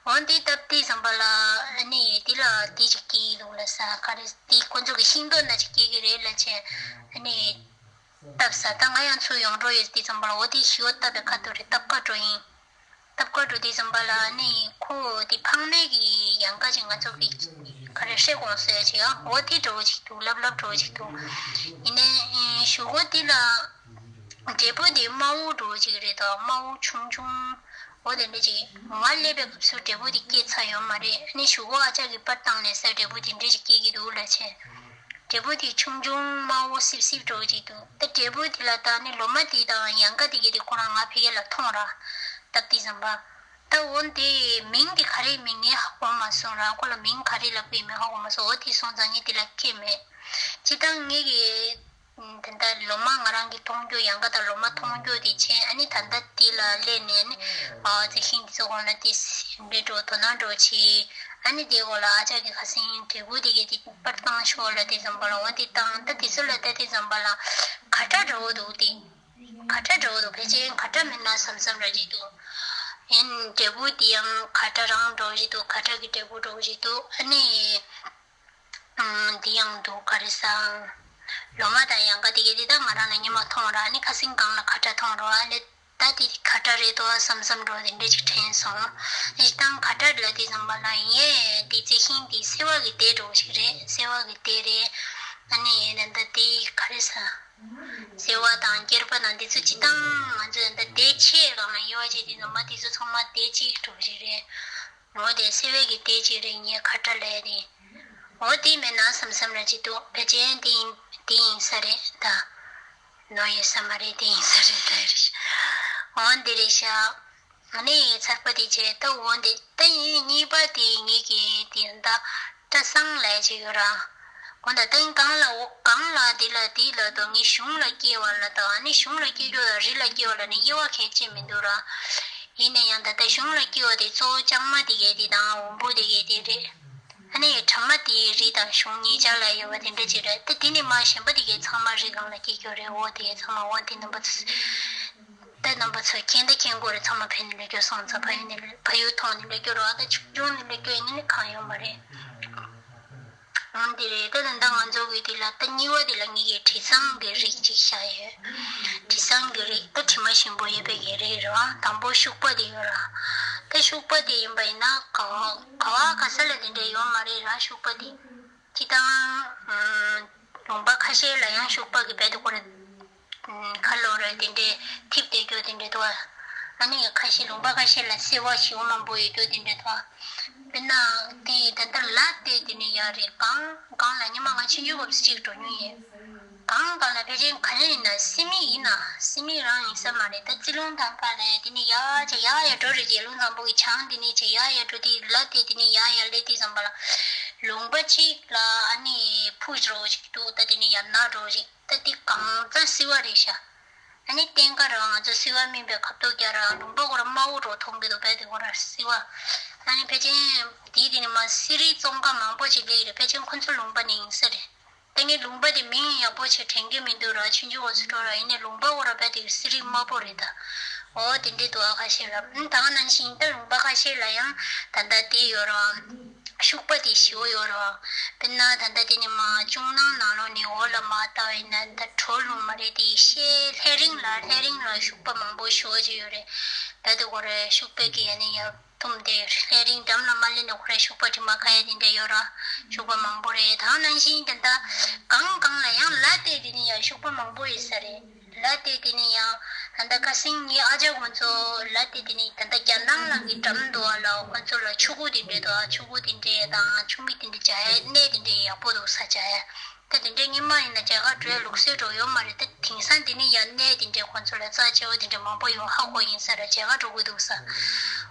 འོ་འདི་བཏབ་དུས་ཙམ་པ་ལ་ཨ་ནི་འདི་ལ་འདི་ཅིག་སྐྱེ་གི་འདུག་ལ་ས་ག་རེ་འདི་ཁོ་ཚོ་གི་ཤིང་ཏོག་ན་ཅིག་སྐྱེ་གི་རེད་ལབ་བྱས་ཨ་ནི་བཏབ་ས། ད་ང་ཡང་ཚུར་ཡོང་འགྲོ་ཡོད་དུས་ཙམ་པ་ལ་འོ་འདི་ཞེ་པོ་བཏབ་པའི་ཁ་ཐུག་རེད། བཏབ་ཁ་འགྲོ་ཡིན། སྟབས་ཀ་འགྲོ་དུས་ཙམ་པ་ལ་ནི་ཁོ་དེ་ཕངས་མེད་ཀྱི་ཡང་ཀ་ཅིག་ང་ཚོ་གི་ག་རེ་ཧྲེ་གོང་སོ་ཡ་ཅིག་ཡང་འོ་དེ་འགྲོ་བ་ཅིག་འདུག་ལབ་ལབ་འགྲོ་བ་ཅིག་འདུག་ཡིན་ནའི་གཞུག་གུ་དེ་ལ་འབྲས་བུ་དེ་དམར་པོ་འགྲོ་བ་ཅིག་རེད་དོ། དམར་པོ་ཆུང་ཆུང་འོ་དེ་འདྲ་ཅིག་ང་སླེབས་པའི་སྐབས་སུ་འབྲས་བུ་དེ་སྐྱེས་ཚར་ཡོད་མ་རེད། ནི་གཞུག་གུ་ཨ་ཅག་གིས་པར་བཏང་ནས་ས་འབྲས་བུ་དེ་འདྲ་ཅིག་སྐྱེ་གི་འདུག་ལབ་བྱས། འབྲས་བུ་དེ་ཆུང་ཆུང་དམར་པོ་སིབ་སིབ་འདྲ་བོ་ཅིག་འདུག་ད་འབྲས་བུ་དེ་ལ་ད་ནི་ལོ་མ་དེ་དང་ཡང་ཀ་དེ་གའི་དེ་ཁོ་རང་ང་ཕ་གི་ལ་མཐོང་ར། སྟབས་དེ་ཙམ་པ། ད་འོ་དེ་མིང་དེ་ག་རེ་མིང་ངས་ཧ་གོ་མ་སོང་ར། ཁོ་ལ་མིང་ག་རེ་ལབ་དགོས་མིན་ཧ་གོ་མ་སོང་། འོ་དེ་སོང་ཙང་ངས་དེ་ལ་སྐྱེ་མེད། སྤྱིར་བཏང་ངེད་ཀྱི་ད་ལྟ་ལོ་མ་ང་རང་གི་མཐོང་རྒྱུ་ཡང་ཀ་དང་ལོ་མ་མཐོང་རྒྱུ་དེ་བྱས། ཨ་ནི་ད་ལྟ་དེ་ལ་སླེབས་ནས་ནི་ཨ་རྩི་ཤིང་དེ་ཚོ་གོང་ལ་དེ་འདྲ་འགྲོ་དོ་སྣང་འགྲོ་བྱས། ཨ་ནི་དེའི་འོག་ལ་ཨ་ཅག་གིས་ཁ་སང་འབྲས་བུ་དེ་གའི་དེ་པར་བཏང་ཤོག་ལབ་དུས་ཙམ་པ་ལ་འོ་དེ་བཏང་། ད་དེ་ཚོ་ལ་ལྟ་དུས་ཙམ་པ་ལ་ཁ་བྲལ་འདྲ་བོ་འདུག་དེ་ཁ་བྲལ་འདྲ་བོ་འདུག་ཕལ་ཆེར་ཁ་བྲལ་མིན་ན་བསམ་བསམ་ར་ཅིག་འདུག་ཨེ་འབྲས་བུ་དེ་ཡང་ཁ་བྲལ་རང་འདྲ་བོ་ཞིག་འདུག་ཁ་བྲལ་གྱི་འབྲས་བུ་འདྲ་བོ་ཞིག་འདུག་ཨ་ནི་ཨང་དེ་ཡང་འདུག་ག་རེ་ཟ། ལོ་མ་དང་ཡང་ཀ་དེ་གའི་དེ་ད་ང་རང་ལ་ཉི་མ་མཐོང་ར། ཨ་ནི་ཁ་སང་སྒང་ལ་ཁ་བྲལ་མཐོང་ར། ཨ་ལེ། ད་དེ་ཁ་བྲལ་རེད་དོ་བསམ་བསམ་འགྲོ་དེ་འདྲ་ཅིག་དྲན་སོང་། ཨེ་ད་ཁ་བྲལ་ལབ་དུས་ཙམ་པ་ལ་ཡེ་དེ་རྩི་ཤིང་དེ་སེ་བ་གི་སྡེ་འདྲ་བོ་ཞིག་རེད། སེ་བ་གི་སྡེ་རེད། ཨ་ནི་ཡེ་ད་ད་དེ་ག་རེ་ཟ། སེ་བ་དང་སྐྱེར་པ་དང་དེ་ཚོ་སྤྱིར་བཏང་ང་ཚོས་ད་སྡེ་ཆེ་སྒང་ལ་དབྱེ་བ་ཕྱེ་དུས་ཙམ་པ་དེ་ཚོ་ཚང་མ་སྡེ་གཅིག་འདྲ་བོ་ཞིག་རེད། འོ་དེ་སེ་བའི་གི་སྡེ་གཅིག་རེད། ངས་ཁ་བྲལ་ལབ་དེ། འོ་དེ་མེད་ན་བསམ་བསམ་ར་ཅིག་འདུག་ཕལ་ཆེར་དེ་ཡིན་དེ་ཡིན་ས་རེད་ད། ནོར་ཡོད་ས་མ་རེད། དེ་ཡིན་ས་རེད་ད་རེད། འོ་འདི་རེད་ཤག་ཨ་ནི་ཚར་པ་དེ་བྱས་ད། འོ་འདི་ད་ཡིན་གཉིས་པ་དེ་ངེད་ཀྱི་དེ་ད། སྐྲ་བསང་ལས་ཅིག་ཡོད་ར། གོ་ད་ལྟ་གང་ལ་འོ་གང་ལ་འདི་ལ་འདི་ལ་དོ་ངའི་གཞུང་ལ་སྐྱེ་བ་ལ་དང་ཨ་ནི་གཞུང་ལ་སྐྱེ་རྒྱུ་ལ་རི་ལ་སྐྱེ་བ་ལ་ནི་དབྱེ་བ་གལ་ཆེ་མི་འདུག་ར། ཡིན་ན་ཡང་ད་ལྟ་གཞུང་ལ་སྐྱེ་བ་དེ་གཙོ་བོ་ལྕང་མ་དེ་གས་དེ་དང་འོམ་བུ་དེ་གས་དེ་རེད། ཨ་ནི་ཕྲ་མ་དེ་རི་དང་གཞུང་གཉིས་ཆར་ལ་དབྱེ་བ་དེ་འདྲ་ཅིག་རེད་ད་དེ་ནི་མ་གཞན་པ་དེ་གས་ཚང་མ་རི་སྒང་ལ་སྐྱེ་རྒྱུ་རེད་འོ་དེ་ཚང་མ་འོ་དེ་རྣམ་པ་ཚོ། ད་རྣམ་པ་ཚོ་མཁྱེན་ད་མཁྱེན་དགོས་རེད་ཚང་མ་ཕན་ནི་ལས་སྐྱོ་སང་ཚ་ཕ་ཡུལ་ནི་ཕ་ཡུལ་ཐོག་ནི་ལས་སྐྱོ་རོགས་ད་ཆུང་ཆུང་ནི་ལས་སྐྱོ་ཡིན་ནི་གང་ཡོད་མ་རེད། འོན་ཏེ་རེད་ད་ད་ལྟ་ང་ཚོ་གི་དེ་ལ་ད་གཉིས་པ་དེ་ལ་ངེད་ཀྱི་དྲི་བཟང་གི་རིགས་གཅིག་བཞག་ཡོད། དྲི་བཟང་གི་རིགས་ད་དྲི་མ་ཞིམ་པོ་ཡོད་པའི་གི་རིགས་རེད་བ་དང་པོ་ཤུག་པ་དེ་ཡོད་ར། ད་ཤུག་པ་དེ་ཡིན་པ་ཡིན་ན་ག་བ་ག་བ་ག་ས་ལ་དེ་འདྲ་ཡོད་མ་རེད་ར་ཤུག་པ་དེ། ཅི་དང་། ལུང་པ་ཁ་ཤས་ལ་ཡང་ཤུག་པ་གི་རྦད་དེ་ཁོ་རེ། ཁ་ལོ་རེ་དེ་འདྲའི་ཐིབས་བསྡད་རྒྱུ་དེ་འདྲ་འདུག་ཨ། ཨ་ནི་ཁ་ཤས་ལུང་པ་ཁ་ཤས་ལ་སེར་བ་ཞེ་པོ་མང་པོ་ཡོད་རྒྱུ་དེ་འདྲ་འདུག་ཨ། དཔེར་ན་དེ་ད་ལྟ་ལ་དེ་དེ་ནི་ཡག་རེད་གང་གང་ལ་ཉི་མ་ང་ཆུང་ཆུང་སྐབས་སུ་གཅིག་འགྲོ་མྱོང་ཡོད། གང་གང་ལ་ཕལ་ཆེར་ག་རེ་ཡིན་ན་སེ་མིག་ཡིན་ན་སེ་མིག་རང་ཡིན་ས་མ་རེད་ད་རྩི་ལུང་དང་པ་ལས་དེ་ནི་ཡག་ཆ་ཡག་ཡག་འགྲོ་རེད་ཀྱི་ལུང་བཟང་པོ་གི་ཆང་དེ་ནི་ཆ་ཡག་ཡག་འགྲོ་དེ་ལ་དེ་དེ་ནི་ཡག་ཡག་ལས་དེ་བཟང་པ་ལ་ལུང་པ་གཅིག་ལ་ཨ་ནི་ཕུ་འགྲོ་ཞིག་འདུག་ད་དེ་ནི་ཡག་ན་འགྲོ་ཞིག་ད་འདི་གང་ཙམ་བསིལ་བ་རེད་ཤག་ཨ་ནི་བསྟན་ཁ་རང་ང་ཚོ་བསིལ་བ་སྨིན་པའི་ཁ་ཐུག་རྒྱ་ར་ལུང་པ་ཁོ་ར་དམར་པོ་རོ་མཐོང་གི་འདུག་བས་དེ་ཁོ་ར་བསིལ་བ། ཨ་ནི་ཕལ་ཆེར་འདི་དེ་ནི་མ་བསིལ་རིགས་བཙོང་ཁ་མང་པོ་ཅིག་སླེབས་རེད་ཕལ་ཆེར་ཁོ་ཚོ་ལུང་པ་ནས་ཡིན་ས་རེད། ད་ངས་ལུང་པ་དེ་མིང་ཡག་པོ་ཅིག་དྲན་གི་མི་འདུག་ར་ཆུང་ཆུང་འོ་ཚོ་འགྲོ་ར་ཡིན་ནའི་ལུང་པ་ཁོ་ར་བས་དེ་བསིལ་རིགས་དམར་པོ་རེད་ད། འོ་དེ་འདྲས་འདུག་ཨ་ཁ་ཤས་ར་ཨ་ད་ག་ནང་བཞིན་ད་ལུང་པ་ཁ་ཤས་ལ་ཡང་ད་ལྟ་དེ་ཡོད་ར། ཤུག་པ་དེ་ཞེ་པོ་ཡོད་རེད་བ། དཔེར་ན་ད་ལྟ་དེ་ནི་མ་ཅུང་ནང་ནང་ལོགས་ནས་འོག་ལ་མ་ལྟ་བས་ན་ད་གྲོ་ལུང་མ་རེད་དེ་ཤེལ་ལྷས་རིང་ལ་ལྷས་རིང་ལ་ཤུག་པ་མང་པོ་ཞེ་པོ་ཅིག་ཡོད་རེད། ད་དེ་ཁོ་རེ་ཤུག་པའི་གི་ཡ་ནི་ཡ་ཐུམ་དེ་ལྷས་རིང་འགྲམ་ལ་མ་སླེབས་ནས་ཁོ་རེ་ཤུག་པ་དྲི་མ་ཁ་ཡ་དེ་འདྲ་ཡོད་ར། ཤུག་པ་མང་པོ་རེད་ད་ནང་བཞིན་དེ་ད་གང་གང་ལ་ཡང་ལ་དེ་དེ་ནི་ཡ་ཤུག་པ་མང་པོ་ཡོད་ས་རེད། ལ་དེ་དེ་ནི་ཡང་ད་ལྟ་ཁ་སང་ངའི་ཨ་ཅག་ཁོང་ཚོ་ལ་དེ་དེ་ནི་ད་ལྟ་རྒྱ་ནང་ལ་གི་འགྲམ་དུ་བ་ལ་ཁོང་ཚོ་ལ་ཆུ་ཁུག་དེ་འདྲས་དང་ཆུ་ཁུག་དེ་འདྲས་དང་ཆུ་མིག་དེ་འདྲས་བྱ་ཡ་གནས་དེ་འདྲས་ཡག་པོ་འདུག་ས་བྱ་ཡ། ད་དེ་འདྲས་སྔོན་མ་ཡིན་ན་མཇལ་ཁ་འགྲོ་ཡ་ལུགས་སྲོལ་འགྲོ་ཡོད་མ་རེད་ད་དེང་སང་དེ་ནི་ཡང་གནས་དེ་འདྲས་ཁོང་ཚོ་ལ་རྩ་ཆེ་བོ་དེ་འདྲས་མང་པོ་ཡོད་ཧ་གོ་ཡིན་ས་ར་མཇལ་ཁ་འགྲོ་དགོས་འདུག་ས།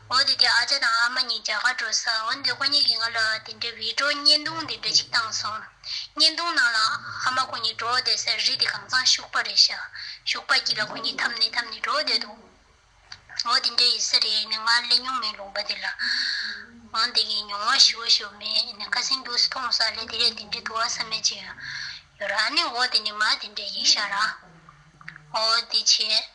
འོ་དེ་དེ་ཨ་ཅག་དང་ཨ་མ་གཉིས་མཇལ་ཁ་འགྲོ་ས་འོ་འདི་ཁོ་གཉིས་ཀྱིས་ང་ལ་དེ་འདྲས་བི་ཌི་ཡོ་བརྙན་ཐུང་དེ་འདྲས་ཅིག་བཏང་སོང་། བརྙན་ཐུང་ནང་ལ་ཨ་མ་ཁོ་གཉིས་འགྲོ་བསྡད་སའི་རི་དེ་གང་ཚང་ཤུག་པ་རེད་ཤག་ཤུག་པ་དཀྱིལ་ལ་ཁོ་གཉིས་འཐམས་ནས་འཐམས་ནས་འགྲོ་བསྡད་འདུག་འོ་དེ་འདྲ་ཡིན་ས་རེད་ནི་ང་སླེབས་མྱོང་མེད་ལུང་པ་དེ་ལ། འོ་དེ་གི་མྱོང་བ་ཞེ་པོ་ཞེ་པོ་མེད་ནི་ཁ་སང་རྒྱུགས་སུ་མཐོང་ས་ལས་དེ་རེད་དེ་འདྲ་འདུག་བ་བསམ་མེད་ཅིག་ཡོད་ར་ནི་འོ་དེ་ནི་མ་དེ་འདྲ་ཡིན་ཤག་ར། འོ་དེ་བྱས།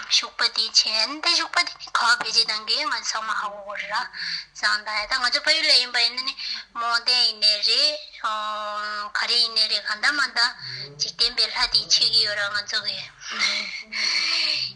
ཤུག་པ་དེ་བྱས་ནི་ད་ཤུག་པ་དེ་ནི་ག་བ་བེད་སྤྱོད་གཏང་གི་ང་ཚང་མ་ཧ་གོ་གོ་རེད་ར། བཟང་ད་ཡ་ད་ང་ཚོ་ཕ་ཡུལ་ལ་ཡིན་པ་ཡིན་ན་ནི་རྨོངས་དད་ཡིན་ནའི་རེད། ག་རེ་ཡིན་ནའི་རེད་གང་ལྟར་མ་ལྟར་འཇིག་རྟེན་པའི་ལྷ་དེ་ཆེ་གི་ཡོད་ར་ང་ཚོ་གི་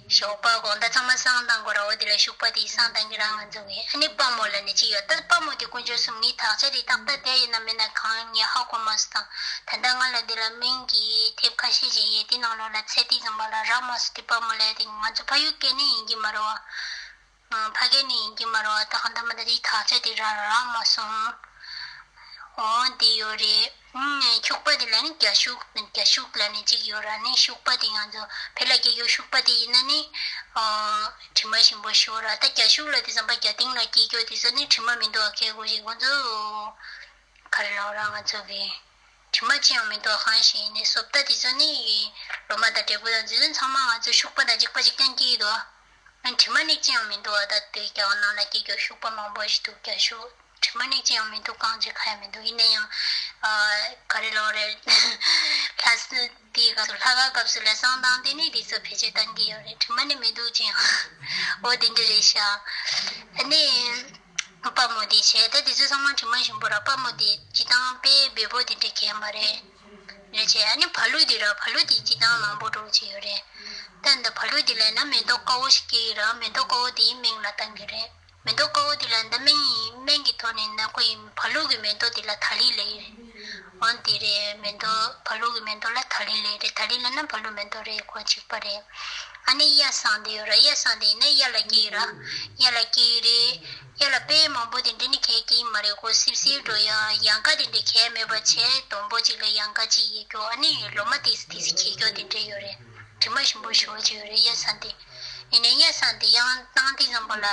ཞོགས་པ་དགོང་དག་ཚང་མ་བསང་བཏང་དགོས་ར་འོ་དེ་ལ་ཤུག་པ་དེ་བསང་བཏང་གི་ར་ང་ཚོ་གི་ཨ་ནི་དཔའ་མོ་ལ་ནི་ཅི་ཡོད་ད་དཔའ་མོ་དེ་དཀོན་མཆོག་གསུམ་ངའི་དག་ཆ་དེ་ཏག་ཏག་དེ་ཡིན་ན་མིན་ན་གང་ངས་ཧ་གོ་མ་སོང་ད་ད་ལྟ་ང་ལ་འདི་ལ་སྨན་གྱི་དེབ་ཁ་ཤས་ཤིག་ཡོད་དེ་ནང་ལོགས་ལ་ཚད་ཐིག་ཙམ་པ་ལ་རག་མ་སོང་དེ་དཔའ་མོ་ལ་དེ་ང་ཚོ་ཕ་ཡུལ་སྐད་ནི་ཡིན་གྱི་མ་རེད་བ། ཕ་སྐད་ནི་ཡིན་གྱི་མ་རེད་བ་ད་གང་ལྟར་མ་ད་དེའི་དག་ཆ་དེ་རག་རག་མ་སོང་། འོ་དེ་ཡོད་རེད། ཤུག་པ་དེ་ལ་ནི་རྒྱ་ཤུག་རྒྱ་ཤུག་ལ་ནི་གཅིག་ཡོད་ར་ནི་ཤུག་པ་དེ་ང་ཚོ་བོད་ལ་སྐྱེ་རྒྱུ་ཤུག་པ་དེ་ཡིན་ན་ནི། དྲི་མ་ཞིམ་པོ་ཤོར་ར་ད་རྒྱ་ཤུག་ལ་དེ་ཙམ་པ་རྒྱ་སྟེང་ལ་སྐྱེ་རྒྱུ་དེ་ཚོ་ནི་དྲི་མ་མི་འདུག་ཨ་ཁྱེད་ཁོ་ཞིག་ཁོ་ཚོ། ག་རེ་ལབ་ར་ང་ཚོ་གི་དྲི་མ་ཅི་ཡང་མི་འདུག་གང་ཞིག་ཡིན་ནའི་བཟོ་ལྟ་དེ་ཚོ་ནི་ལོ་མ་དང་འབྲས་བུ་དང་དེ་ཚོ་ཚང་མ་ང་ཚོ་ཤུག་པ་དང་འཇིགས་པ་གཅིག་རྐྱང་སྐྱེ་ཡི་འདུག་ཨ་དྲི་མ་ནི་ཅི་ཡང་མི་འདུག་ཨ་ད་དེ་རྒྱ་གར་ནང་ལ་སྐྱེ་རྒྱུ་ཤུག་པ་མང་པོ་ཞིག་འདུག་རྒྱ་ཤུག་དྲི་མ་ནི་ཅི་ཡང་མི་འདུག་གང་བྱེད་ཁ་ཡང་མི་འདུག་ཡིན་ན་ཡང་ཨ་ག་རེ་ལབ་རེད་ལྷ་ས་དེའི་སྐབས་སུ་ལྷ་ཁང་སྐབས་སུ་ལ་བསང་བཏང་དེ་ནི་དེ་ཚོ་བེད་སྤྱོད་གཏང་གི་ཡོད་རེད་དྲི་མ་ནི་མི་འདུག་ཅི་ཡང་འོ་དེ་འདྲ་རེད་ཤག་ཨ་ནི། དཔའ་མོ་དེ་བྱས་ད་དེ་ཚོ་ཚང་མ་དྲི་མ་ཞིམ་པོ་ར་དཔའ་མོ་དེ་སྤྱི་བཏང་དཔེ་འབེལ་པོ་དེ་འདྲ་གས་མ་རེད། རེད་བྱས་ཨ་ནི་བ་ལུ་དེ་ར་བ་ལུ་དེ་སྤྱི་བཏང་མང་པོ་འགྲོ་གི་ཡོད་རེད། ད་འདི་བ་ལུ་དེ་ལ་ན་མེ་ཏོག་དཀར་པོ་ཞིག་སྐྱེ་ཡི་ར་མེ་ཏོག་དཀར་པོ་དེའི་སྨན་ལ་བཏང་གི་རེད། མེ་ཏོག་དཀར་པོ་དེ་ལ་འདི་སྨན་ཡིན་སྨན་གྱི་ཐོག་ནས་ན་ཁོ་ཡིན་བ་ལུ་གི་མེ་ཏོག་དེ་ལ་ཐ་ལི་ལབ་ཡི་རེད། འོ་དེ་རེད་མེ་ཏོག་བ་ལུ་གི་མེ་ཏོག་ལ་ཐ་ལི་ལབ་ཡི་རེད་ཐ་ལི་ལབ་ན་བ་ལུ་མེ་ཏོག་རེད་ཁོ་གཅིག་པ་རེད། ཨ་ནི་གཡའ་བསང་དེ་ཡོད་ར་གཡའ་བསང་དེ་ཡིན་ན་གཡའ་ལ་སྐྱེ་ཡི་ར། གཡའ་ལ་སྐྱེ་ཡི་རེད། གཡའ་ལ་དཔེ་མང་པོ་དེ་འདྲ་ནི་གས་སྐྱེ་ཡི་མ་རེད་ཁོ་སིབ་སིབ་འགྲོ་ཡ་ཡང་ཀ་དེ་འདྲ་གས་མེད་པ་བྱས་སྡོང་པོ་གཅིག་ལ་ཡང་ཀ་གཅིག་ཡོད་རྒྱུ་ཨ་ནི་ལོ་མ་དེ་སི་དེ་སི་གས་རྒྱུ་དེ་འདྲ་ཡོད་རེད། དྲི་མ་ཞིམ་པོ་ཞེ་པོ་ཅིག་ཡོད་རེད་གཡའ་བསང་དེ། ཡིན་ནའི་གཡའ་ས་འདི་ཡང་བཏང་དུས་ཙམ་པ་ལ་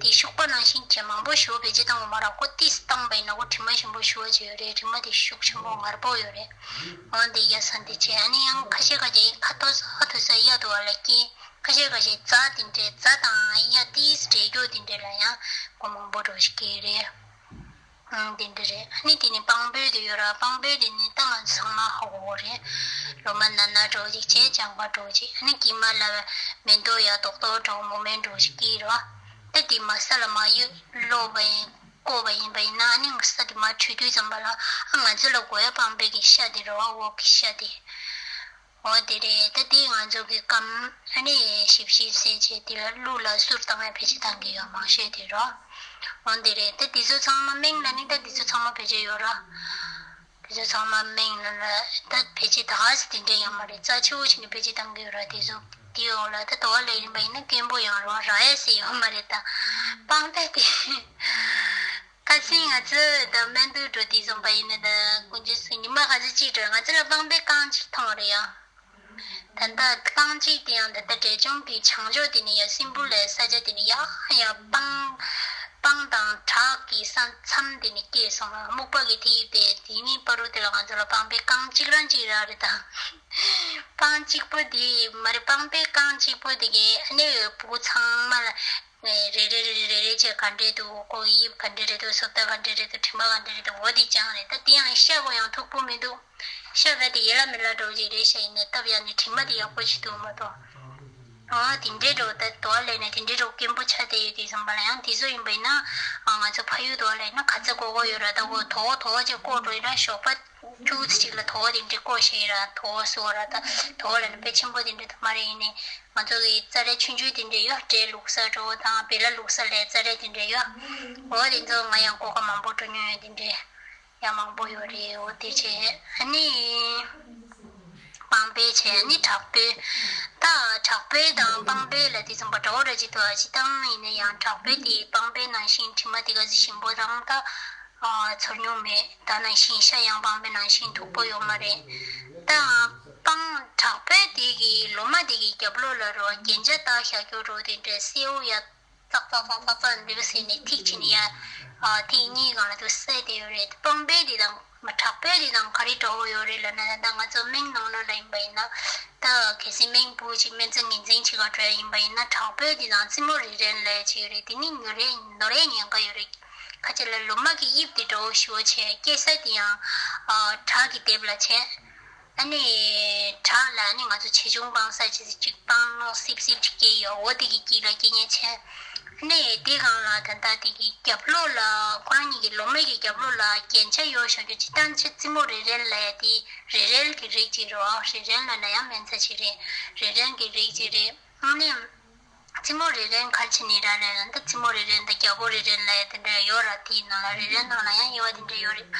དེ་ཤུག་པ་ནང་བཞིན་བྱས་མང་པོ་ཞེ་པོ་བེད་སྤྱོད་བཏང་དགོས་མ་རེད། ཁོ་ཏིས་བཏང་པ་ཡིན་ན་ཁོ་དྲི་མ་ཞིམ་པོ་ཞེ་པོ་ཅིག་ཡོད་རེད། དྲི་མ་དེ་ཤུགས་ཆེན་པོ་ངར་པོ་ཡོད་རེད། འོ་འདི་གཡའ་ས་འདི་བྱས། ཨ་ནི་ཡང་ཁ་ཤས་ཁ་ཤས་ཁ་ཐོ་ས་ཐོ་ས་གཡའ་དུ་བ་ལ་སྐྱེས། ཁ་ཤས་ཁ་ཤས་རྫ་དེ་འདྲའི་རྫ་དང་གཡའ་ཏིས་འདྲེས་རྒྱུ་དེ་འདྲའི་ལ་ཡང་ཁོ་མང་པོ་འགྲོ་ཞིག་སྐྱེས་རེད། ཨང་། དེ་འདྲ་རེད། ཨ་ནི་དེ་ནི་སྤང་སྤོས་དེ་ཡོད་ར། སྤང་སྤོས་དེ་ནི་ད་ང་ཚང་མ་ཧ་གོ་གོ་རེད། ལོ་མ་ན་ན་འགྲོ་ཅིག་བྱས་ལྕང་པ་འགྲོ་ཅིག་ཨ་ནི་དཀྱིལ་མ་ལ་མེ་ཏོག་ཡ་རྡོག་རྡོག་འདྲ་མོ་མེ་འགྲོ་ཅིག་སྐྱེས་ར། ད་དེ་མ་ས་ལ་མ་གཡུག་ལོག་པ་ཡིན་བཀོག་པ་ཡིན་པ་ཡིན་ན་ཨ་ནི་ས་དེ་མ་བྲུས་དུས་ཙམ་པ་ལ་ཨ་ང་ཚོ་ལ་དགོས་ཡ་སྤང་སྤོས་ཀྱི་ཤ་དེ་ར་བ། འོག་གི་ཤ་དེ། འོ་དེ་རེད། ད་དེ་ང་ཚོ་གི་སྐམ་ཨ་ནི་ཞིབ་ཞིབ་བཟས་བྱས་དེ་ལ་ཀླུ་ལ་གསུར་བཏང་ཡ་བེད་སྤྱོད་བཏང་གི་ཡོད་མང་ཤོས་དེ་རོ། འོ་དེ་རེད། ད་དེ་ཚོ་ཚང་མ་སྨན་ལ་ནི་ད་དེ་ཚོ་ཚང་མ་བེད་སྤྱོད་ཡོད་ར། དེ་ཚོ་ཚང་མ་སྨན་ལ་ལ་ད་བེད་སྤྱོད་ད་ག་ཟེ་དེ་འདྲ་ཡོད་མ་རེད། རྩ་ཆེ་བོ་ཞིག་ནི་བེད་སྤྱོད་བཏང་གི་ཡོད་ར། དེ་ཚོ་དེའི་འོག་ལ་ད་དོ་བ་ལས་ཡིན་པ་ཡིན་ན་སྐྱེན་པོ་ཡང་རོ་ར་ཡ་ཟེ་ཡོད་མ་རེད། ད་སྤང་སྤོས་དེ། ཁ་སང་ང་ཚོ་ད་སྨན་དུ་འགྲོ་དུས་ཙམ་པ་ཡིན་ན་ད་དཀོན་མཆོག་གསུམ་ཉི་མ་ག་ཚོད་ཅིག་འགྲོ། ང་ཚོ་ལ་སྤང་སྤོས་རྐང་གཅིག་མཐོང་རེད་ཡ། ད་ལྟ་རྐང་གཅིག་དེ་ཡང་ད་ལྟ་འབྲས་ལྗོངས་ཀྱི་བྱང་ཕྱོགས་དེ་ནས་ཡ་སྲིན་པོ་ལའི་ས་ཆ་དེ་ནས་ཡ་ཡ་སྤང་སྤང་དང་བྲག་གི་ས་མཚམས་དེ་ནས་སྐྱེས་སོང་། སྨུག་པ་གི་ཐིག་དེ་དེ་ནས་བར་དུ་དེ་ལ་ང་ཚོ་ལ་སྤང་སྤོས་རྐང་གཅིག་རང་གཅིག་རག་རེད་ད། སྤང་གཅིག་པོ་དེ་མ་རེད། སྤང་སྤོས་རྐང་གཅིག་པོ་དེ་གི་ཨ་ནི་བུ་ཚང་མ་ལ། རེ་རེ་རེ་རེ་རེ་རེ་བྱས་ག་འདྲས་འདུག་ཁོ་གི་དབྱིབས་ག་འདྲས་རེད་འདུག་སོབ་ད་ག་འདྲས་རེད་འདུག་དྲི་མ་ག་འདྲས་རེད་འདུག་འོ་དེ་སྦྱངས་རེད། ད་དེ་ཡང་ཤ་གོ་ཡང་མཐུག་པོ་མི་འདུག་ཤ་ག་དེ་ཡེ་ལ་མེ་ལ་འགྲོ་གི་རེད། ཤ་ཡིན་ནས་སྟབས་ཡག་ནས་དྲི་མ་དེ་ཡག་པོ་ཞིག་འདུག་མ་གཏོགས། ཨོ་དེ་འདྲས་འགྲོ་ད་དོ་ལས་ནས་དེ་འདྲས་འགྲོ་སྐྱེན་པོ་ཆ་དེ་ཡོད་དེ་བསམ་པ་ལ་ཡང་དེ་ཚོ་ཡིན་པ་ཡིན་ན་ང་ཚོ་ཕ་ཡུལ་དོ་ལས་ན་ག་ཚ་གོ་གོ་ཡོད་ར། ད་གོ་དོ་དོ་ཅེ་ཀོ་འགྲོ་ཡིན་ན་ཞོགས་པ། ཁྱུ་གཅིག་ལ་དོ་བ་དེ་འདྲ་བཀོག་ཤེས་ར། དོ་བ་སོ་ར་ད་དོ་བ་ལ་ནི་དཔེ་ཆེན་པོ་དེ་འདྲ་ད་མ་རེད། ཡིན་ནའི་ང་ཚོ་གི་ཙ་རེ་ཆུང་ཆུང་དེ་འདྲ་ཡོད། འབྲས་ལུག་ས་འགྲོ་དང་བེ་ལ་ལུག་ས་ལས་ཙ་རེ་དེ་འདྲ་ཡོད། འོ་དེ་ཚོ་ང་ཡང་ཀོ་ཀ་མང་པོ་འགྲོ་མྱོང་ཡོད། དེ་འདྲ་ཡང་མང་པོ་ཡོད་རེད། འོ་དེ་བྱས་ཨ་ནི། སྤང་སྤོས་བྱས་ནི་དྲག་པོའི། ད་དྲག་པོའི་དང་སྤང་སྤོས་ལ་དེ་ཙམ་པ་འདྲ་བོ་ར་ཅིག་འདུག་ཨ་ཅི་དང་ཡིན་ན་ཡང་དྲག་པོའི་དེ་སྤང་སྤོས་ནང་བཞིན་དྲི་མ་དེ་ག་ཚོད་ཞིམ་པོ་དང་ད། ཚོར་མྱོང་མེད། ད་ནང་བཞིན་ཤ་ཡང་སྤང་པའི་ནང་བཞིན་མཐུག་པོ་ཡོད་མ་རེད། ད་སྤང་དྲག་པོའི་དེ་གི་ལོ་མ་དེ་གི་རྒྱབ་ལོགས་ལ་རོ་རྒྱན་ཆ་བཏགས་བཞག་རྒྱུ་རོ་དེ་འདྲའི་སེའུ་ཡ་ཙག་ཙག་ཙག་ཙག་ཙག་འདི་བ་ཟེར་ནས་ཐིག་ཕྱིན་ཡ། ཐིག་གཉིས་སྒང་ལ་དུ་བསྲེས་ཏེ་ཡོད་རེད། སྤང་པའི་དེ་དང་མ་དྲག་པོའི་དེ་དང་ག་རེ་འདྲ་བོ་ཡོད་རེད་ལབ་ན་ད་ང་ཚོ་སྨན་ནང་ལོགས་ལ་ཡིན་པ་ཡིན་ན། ད་གལ་སྲིད་སྨན་བུ་ཅིག་སྨན་རྩིས་ངོས་འཛིན་བྱེད་ག་འགྲོ་ཡ་ཡིན་པ་ཡིན་ན་དྲག་པོའི་དེ་དང་རྩེ་མོ་རེ་རན་ལབ་ཅིག་ཡོད་རེད། དེ་ནི་ནོར་རེ་ནོར་རེ་ཉེན་ཁ་ཡོད་རེད། ཁ་ཆེ་ལ་ལོ་མ་གི་དབྱིབས་དེ་འདྲ་བོ་ཞེ་པོ་བྱས་སྐྱེ་ས་དེ་ཡང་བྲག་གི་ལྡེབས་ལ་བྱས། ཨ་ནི་བྲག་ལ་ཨ་ནི་ང་ཚོ་ཆེ་ཆུང་སྤང་ས་ཅིག་ཅིག་སྤང་སིབ་སིབ་ཅིག་སྐྱེས་ཡོད། འོ་དེ་གི་དཀྱིལ་ལ་སྐྱེ་ཉེན་བྱས། ཨ་ནི་དེ་སྒང་ལ་ད་ལྟ་དེ་གི་རྒྱབ་ལོགས་ལ་ཁོ་རང་གཉིས་ཀྱི་ལོ་མ་གི་རྒྱབ་ལོགས་ལ་རྒྱན་ཆ་ཡོད་བཞག་རྒྱུ་ཅིག་ཏང་ཆེ་རྩེ་མོ་རེ་རན་ལབ་ཡ་དེ་རེ་རན་གྱི་རིགས་ཅིག་རེད། རེ་རན་ལབ་ན་ཡང་མིང་ཚིག་ཅིག་རེད། རེ་རན་གྱི་རིགས་ཅིག་རེད། ཨ་ནི། རྩེ་མོ་རེ་རན་ག་རེ་བྱས་ནས་ར་ལབ་ན་ད་རྩེ་མོ་རེ་རན་དང་རྒྱལ་པོ་རེ་རན་ལབ་ཡ་དེ་འདྲ་ཡོད་ར། དེའི་ནང་ལ་རེ་རན་ནང་ལ་ཡང་དབྱེ་བ་དེ་འདྲ་ཡོད་རེད།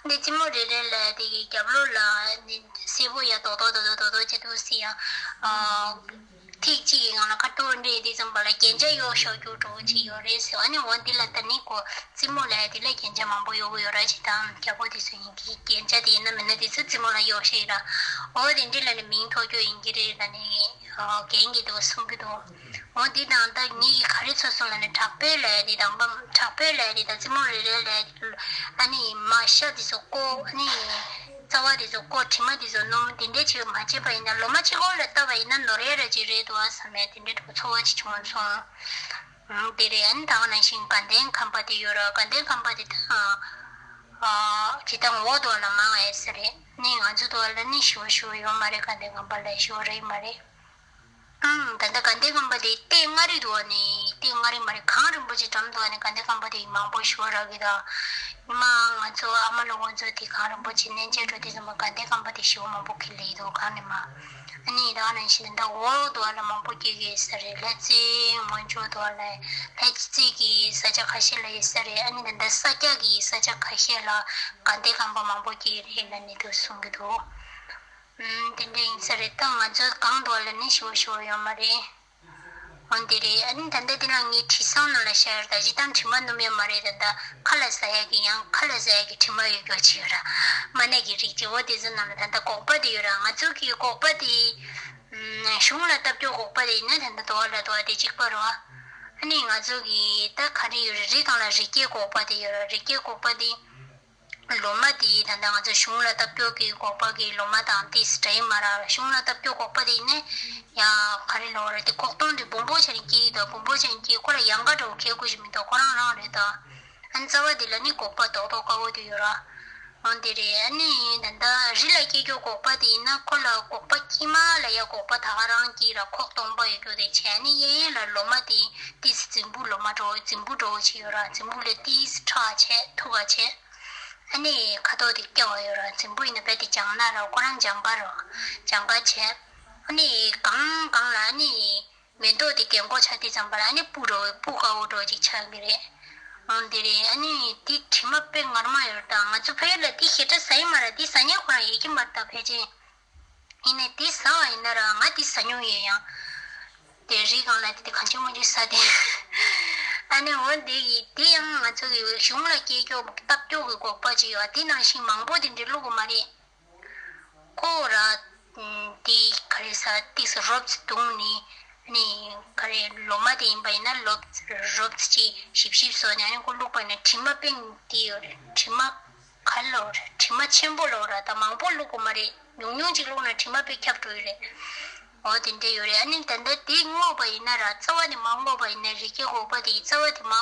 འདི་རྩེ་མོ་རེ་རན་ལབ་ཡ་དེ་གི་རྒྱབ་ལོགས་ལ་ནི་སེར་པོ་ཡ་རྡོག་རྡོག་རྡོག་རྡོག་རྡོག་རྡོག་བྱས་འདུག་སེ་ཡ། ཨ། ཐིག་གཅིག་གི་སྒང་ལ་ཁ་དོག་འདྲེས་དེ་ཙམ་པ་ལ་རྒྱན་ཆ་གཡོག་བཞག་རྒྱུ་འདྲ་བོ་ཅིག་ཡོད་རེད་ཟེར་བ། ཨ་ནི་འོ་འདི་ལ་ད་ནི་གོ་རྩེ་མོ་ལབ་ཡ་དེ་ལ་རྒྱན་ཆ་མང་པོ་གཡོག་གི་ཡོད་ར་ཅིག་དང་རྒྱལ་པོ་དེ་ཚོ་ཡིན་གྱི་རྒྱན་ཆ་དེ་ཡིན་ན་མིན་ན་དེ་ཚོ་རྩེ་མོ་ལ་གཡོག་བཞག་ཡིན་ར། འོ་དེ་འདྲ་ལ་ནི་མིང་ཐོགས་རྒྱུ་ཡིན་གྱི་རེད་ལབ་ནི། རྒན་གྱིས་འདུག་གསུང་གི་འདུག་འོ་འདི་དང་ད་ངེད་ཀྱིས་ག་རེ་ཚོར་སོང་ལབ་ན་དྲག་པོའི་ལབ་ཡ་འདི་དང་པ་དྲག་པོའི་ལབ་ཡ་འདི་དང་རྩེ་མོ་རེ་རེ་ལབ་ཡ་འདི་ཨ་ནི་མ་ཤ་འདི་ཚོ་བཀོག་ཨ་ནི་རྩ་བ་འདི་ཚོ་བཀོག་དྲི་མ་འདི་ཚོ་སྣོམ་འདི་འདྲས་ཅིག་མ་བྱས་པ་ཡིན་ན་ལོ་མ་གཅིག་པོ་ལ་བཏབ་པ་ཡིན་ན་ནོར་ཡ་ར་ཅིག་རེད་འདུག་ཨ་བསམ་ཡ་དེ་འདྲས་འདྲ་ཚོར་བ་ཅིག་བྱུང་སོང་། འོ་དེ་རེད། ཨ་ནི་ད་ག་ནང་བཞིན་དགའ་ལྡན་ཁང་པ་དེ་ཡོད་ར། དགའ་ལྡན་ཁང་པ་དེ་ད་ཨ་ཇི་ལྟར་འོག་ཏུ་ལ་མང་ཨེ་ས་རེད། ནི་ང་ཚོ་ཏུ་ལ་ནི་ཞུ་བ་ཞུ་བ་ཡོད་མ་རེད། དགའ་ལྡན་ཁང་པ་ལ་ཞུ་བ་རེད་མ་རེད། ཨང་། ད་ལྟ་དགའ་ལྡན་ཁང་པ་དེ་ལྟེ་མངའ་རིས་དུ་བ་ནི་ལྟེ་མངའ་རིས་མ་རེད། གངས་རིན་པོ་ཆེ་འགྲམ་དུ་བ་ནི་དགའ་ལྡན་ཁང་པ་དེ་མང་པོ་ཞུ་བ་རག་གི་ད། ཉི་མ་ང་ཚོ་ཨ་མ་ལོ་ང་ཚོ་དེ་གངས་རིན་པོ་ཆེ་གནས་མཇལ་འགྲོ་དུས་ཙམ་པ་དགའ་ལྡན་ཁང་པ་དེ་ཞུ་བ་མང་པོ་ཁྱེར་ལེ་འདུག་གང་ནས་མ། ཨ་ནི་ད་ག་ནང་བཞིན་ད་འོག་ཏུ་བ་ལ་མང་པོ་སྐྱེ་གི་ས་རེད། ལྷ་རྩེ་ངོས་ཕྱོགས་དུ་བ་ལ་ལྷ་རྩེ་གི་ས་ཆ་ཁ་ཤས་ལ་ཡོད་ས་རེད། ཨ་ནི་ད་ལྟ་ས་སྐྱ་གི་ས་ཆ་ཁ་ཤས་ལ་དགའ་ལྡན་ཁང་པ་མང་པོ་སྐྱེ་གི་རེད་ལབ་ནས་འདུག་གསུང་གི་འདུག་ཨུམ། དེ་འདྲ་ཡིན་ས་རེད། ད་ང་ཚོ་གང་དུ་བ་ལ་ནི་ཞུ་བ་ཞུ་བ་ཡོད་མ་རེད། འོ་འདི་རེད། ཨ་ནི་ད་ལྟ་འདི་ལ་ངའི་དྲི་བཟང་ནང་ལ་ཤར་ད་ཅི་ད་དྲི་མ་སྣོམ་ཡོད་མ་རེད། ད་ལྟ་ཁ་ལ་ཟ་ཡ་གི་ཡང་ཁ་ལ་ཟ་ཡ་གི་དྲི་མ་ཡོད་རྒྱུ་ཅིག་ཡོད་ར། མ་ཎི་གི་རིགས་ཅིག་འོ་དེ་ཚོ་ནང་ལ་ད་ལྟ་སྒོག་པ་དེ་ཡོད་ར། ང་ཚོ་གི་སྒོག་པ་དེ། གཞུང་ལ་ལྟ་སྐྱོང་འགོག་པ་དེ་ཡིན་ན་ད་ལྟ་དོ་བ་ལ་དོ་བ་དེ་གཅིག་པ་རེད་བ། ཨ་ནི་ང་ཚོ་གི་ད་ག་རེ་ཡོད་རེད། རི་སྒང་ལ་རི་སྐྱེས་འགོག་པ་དེ་ཡོད་རེད། རི་སྐྱེས་འགོག་པ་དེ། ལོ་མ་དེ་ད་ལྟ་ང་ཚོ་གཞུང་ལ་ལྟ་སྐྱོང་གི་འགོག་པ་གི་ལོ་མ་དང་དེ་འདྲ་ཡིན་མ་རེད། གཞུང་ལ་ལྟ་སྐྱོང་འགོག་པ་དེ་ཡིན་ན་ཡང་ག་རེ་ལབ་དགོས་རེད། དེ་ཁོག་སྟོང་དེ་སྦོམ་པོ་བྱས་ནས་སྐྱེ་ཡི་དང་སྦོམ་པོ་བྱས་ནས་སྐྱེ་ཁོ་ལ་ཡང་ག་འདྲ་བོ་ཁྱེར་དགོས་ཀྱི་མི་འདུག་ཁོ་རང་རང་རེད་ད། ཨ་ནི་རྩ་བ་དེ་ལ་ནི་འགོག་པ་རྡོག་རྡོག་དཀར་པོ་དེ་ཡོད་ར། འོ་དེ་རེད། ཨ་ནི་ད་ལྟ་རི་ལ་སྐྱེ་རྒྱུ་འགོག་པ་དེ་ཡིན་ན་ཁོ་ལ་འགོག་པ་དཀྱིལ་མ་ལ་ཡ་འགོག་པ་ད་ག་རང་སྐྱེ་ར། ཁོག་སྟོང་པ་ཡོད་རྒྱུ་དེ་བྱས། ཨ་ནི་གཡས་གཡོན་ལ་ལོ་མ་དེ་ཏིས་རྫིང་བུ་ལོ་མ་འདྲ་བོ་རྫིང་བུ་འདྲ་བོ་ཅིག་ཡོད་ར། རྫིང་བུ་ལས་ཏིས་ཕྲ་བ་བྱས་མཐུག་པ་བྱས། ཨ་ནི་ཁ་དོག་དེ་སྐྱ་བ་ཡོད་ར། རྫིང་བུ་ཡིན་ན་རྦད་དེ་ལྗང་ནག་ར། ཁོ་རང་ལྗང་ག་ར། ལྗང་ག་བྱས། ཨ་ནི་སྒང་སྒང་ལ་ཨ་ནི་མེ་ཏོག་དེ་གྱེན་གོག་ཆགས་དུས་ཙམ་པ་ལ་ཨ་ནི་སྤུ་འདྲ་བོ་སྤུ་དཀར་པོ་འདྲ་བོ་ཅིག་ཆགས་ཀྱི་རེད། འོ་དེ་རེད། ཨ་ནི་དེ་དྲི་མ་དཔེ་ངར་མ་ཡོད་ར། ད་ང་ཚོ་ཕ་ཡུལ་ལ་དེ་ཞེ་དྲག་ཟ་ཡི་མ་རེད། དེ་ཟ་མཁན་ཁོ་རང་ཡོད་ཀྱི་མ་རེད་ད་ཕལ་ཆེར། ཡིན་ནའི་དེ་ཟ་བ་ཡིན་ན་ར་ང་དེ་ཟ་མྱོང་ཡོད་ཡང་། དེ་རི་སྒང་ལ་དེ་དེ་གང་ཅི་མང་ཅི་ཟ་དེ། ཨ་ནི་འོ་དེ་ཡི་དེ་ཡང་ང་ཚོ་གི་གཞུང་ལ་སྐྱེ་སྐྱོ་ལྟ་སྐྱོ་གི་འགོག་པ་ཅིག་ཡོད། དེ་ནང་བཞིན་མང་པོ་དེ་འདྲ་བླུག་གི་མ་རེད། ཁོ་ར་དེ་ག་རེ་ཟ་དེ་ཟ་རོབ་ཙམ་བརྡུངས་ནས་ནི་ག་རེ་ལོ་མ་དེ་ཡིན་པ་ཡིན་ན་ལོབ་རོབ་ཙམ་ཅིག་ཞིབ་ཞིབ་བཟོ་ནས་ཨ་ནི་ཁོ་བླུགས་པ་ཡིན་ན་དྲི་མ་དཔེ་དེ་ཡོད་རེད། དྲི་མ། ག་ལོར་དྲི་མ་ཆེན་པོ་ལོར་ད་མང་པོ་བླུག་དགོས་མ་རེད། ཉུང་ཉུང་ཅིག་བླུག་ན་དྲི་མ་དཔེ་ཁྱབ་འགྲོ་ཡི་རེད། འོ་དེ་འདྲ་ཡོད་རེད། ཨ་ནི་ད་ལྟ་དེ་བརྔོས་པ་ཡིན་ན་ར་རྩ་བ་ནས་མ་བརྔོས་པ་ཡིན་ན་རི་སྐྱེས་འགོག་པ་དེ་ཡི་རྩ་བ་དེ་མ་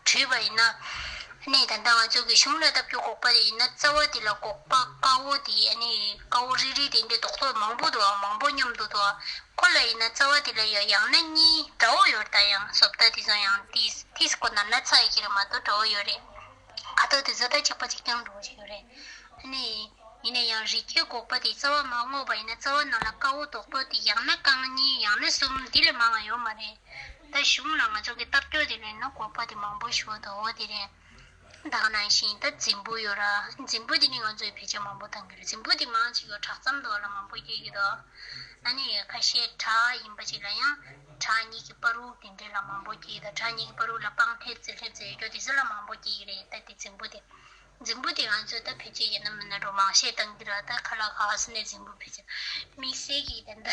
བྲུས་པ་ཡིན་ན། ཨ་ནི་ད་ལྟ་ང་ཚོ་གི་གཞུང་ལ་ལྟ་སྐྱོང་འགོག་པ་དེ་ཡིན་ན་རྩ་བ་དེ་ལ་འགོག་པ་དཀར་པོ་དེ་ཨ་ནི་དཀར་པོ་རིལ་རིལ་དེ་འདྲ་རྡོག་རྡོག་མང་པོ་འདུག་ཨ། མང་པོ་མཉམ་དུ་འདུག་ཨ། ཁོ་ལ་ཡིན་ན་རྩ་བ་དེ་ལ་ཡང་ཡང་ན་གཉིས་འདྲ་བོ་ཡོད་རེད། ད་ཡང་བཟོ་ལྟ་དེ་ཚོ་ཡང་ཏིས་ཏིས་ཁོ་ནར་ན་ཚ་ཡི་ཁྱེར་མ་གཏོགས་འདྲ་བོ་ཡོད་རེད། ཁ་དོག་དེ་ཚོ་ད་གཅིག་པ་གཅིག་རྐྱང་འདྲ་བོ་ཞིག་ཡོད་རེད། ཨ་ནི། ཡིན་ན་ཡང་རི་སྐྱེས་འགོག་པ་དེ་རྩ་བ་མ་བརྔོས་པ་ཡིན་ན་རྩ་བ་ནང་ལ་དཀར་པོ་རྡོག་རྡོག་དེ་ཡང་ན་རྐང་གཉིས་ཡང་ན་གསུམ་དེ་ལས་མང་བ་ཡོད་མ་རེད། ད་གཞུང་ལ་ང་ཚོ་གི་ལྟ་སྐྱོང་དེ་ལས་ན་འགོག་པ་དེ་མང་པོ་ཞིག་འདུག་འོ་དེ་རེད། ད་ག་ནང་བཞིན་ད་རྫིང་བུ་ཡོད་ར། རྫིང་བུ་དེ་ནི་ང་ཚོས་བེད་སྤྱོད་མང་པོ་བཏང་གི་རེད། རྫིང་བུ་དེ་མང་ཆེ་བ་བྲག་རྩམ་དེ་ལ་མང་པོ་སྐྱེ་གི་འདུག་ཨ་ནི་ཁ་ཤས་བྲག་ཡིན་པ་ཅིག་ལ་ཡང་བྲག་གཉིས་ཀྱི་བར་དུ་དེ་འདྲ་ལ་མང་པོ་སྐྱེ་གི་འདུག་བྲག་གཉིས་ཀྱི་བར་དུ་ལ་སྤང་ཐེབས་རྩི་ཐེབས་རྩི་ཡོད་རྒྱུ་དེ་ཚོ་ལ་མང་པོ་སྐྱེ་གི་རེད། ད་དེ་རྫིང་བུ་དེ། རྫིང་བུ་དེ་ང་ཚོས་ད་བེད་སྤྱོད་ཡིན་ན་མིན་ན་འགྲོ་མང་ཤས་བཏང་གི་ར། ད་ཁ་ལག་ག་ས་ནས་རྫིང་བུ་བེད་སྤྱོད། དམིགས་བསལ་གྱི་ད་ལྟ་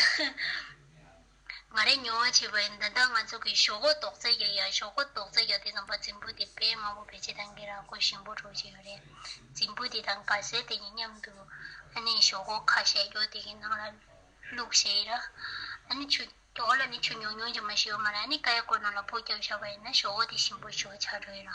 ང་རའི་མྱོང་བ་བྱས་པ་ཡིན་ད་ལྟ་ང་ཚོ་གི་ཞོག་ཁོག་རྡོག་རྩ་རྒྱག་ཡ། ཞོག་ཁོག་རྡོག་རྩ་རྒྱག་དུས་ཙམ་པ་རྫིང་བུ་དེ་དཔེ་མང་པོ་བེད་སྤྱོད་བཏང་གི་ར། ཁོ་ཞིམ་པོ་འདྲ་བོ་ཅིག་ཡོད་རེད། རྫིང་བུ་དེ་དང་ག་ཟས་དེ་གཉིས་མཉམ་དུ་ཨ་ནི་ཞོག་ཁོག་ཁ་ཤས་རྒྱོ་དེ་གི་ནང་ལ་བླུགས་བྱས་ཡི་ར། ཨ་ནི་ཆུ། འོག་ལ་ནི་ཆུ་ཉུང་ཉུང་ཅིག་མ་ཞིག་ཡོད་མ་རེད། ཨ་ནི་ཀ་ཡ་ཀོ་ནང་ལ་ཕོ་རྒྱབ་བཞག་པ་ཡིན་ན་ཞོག་ཁོག་དེ་ཞིམ་པོ་ཞིག་ཆགས་འགྲོ་ཡི་ར།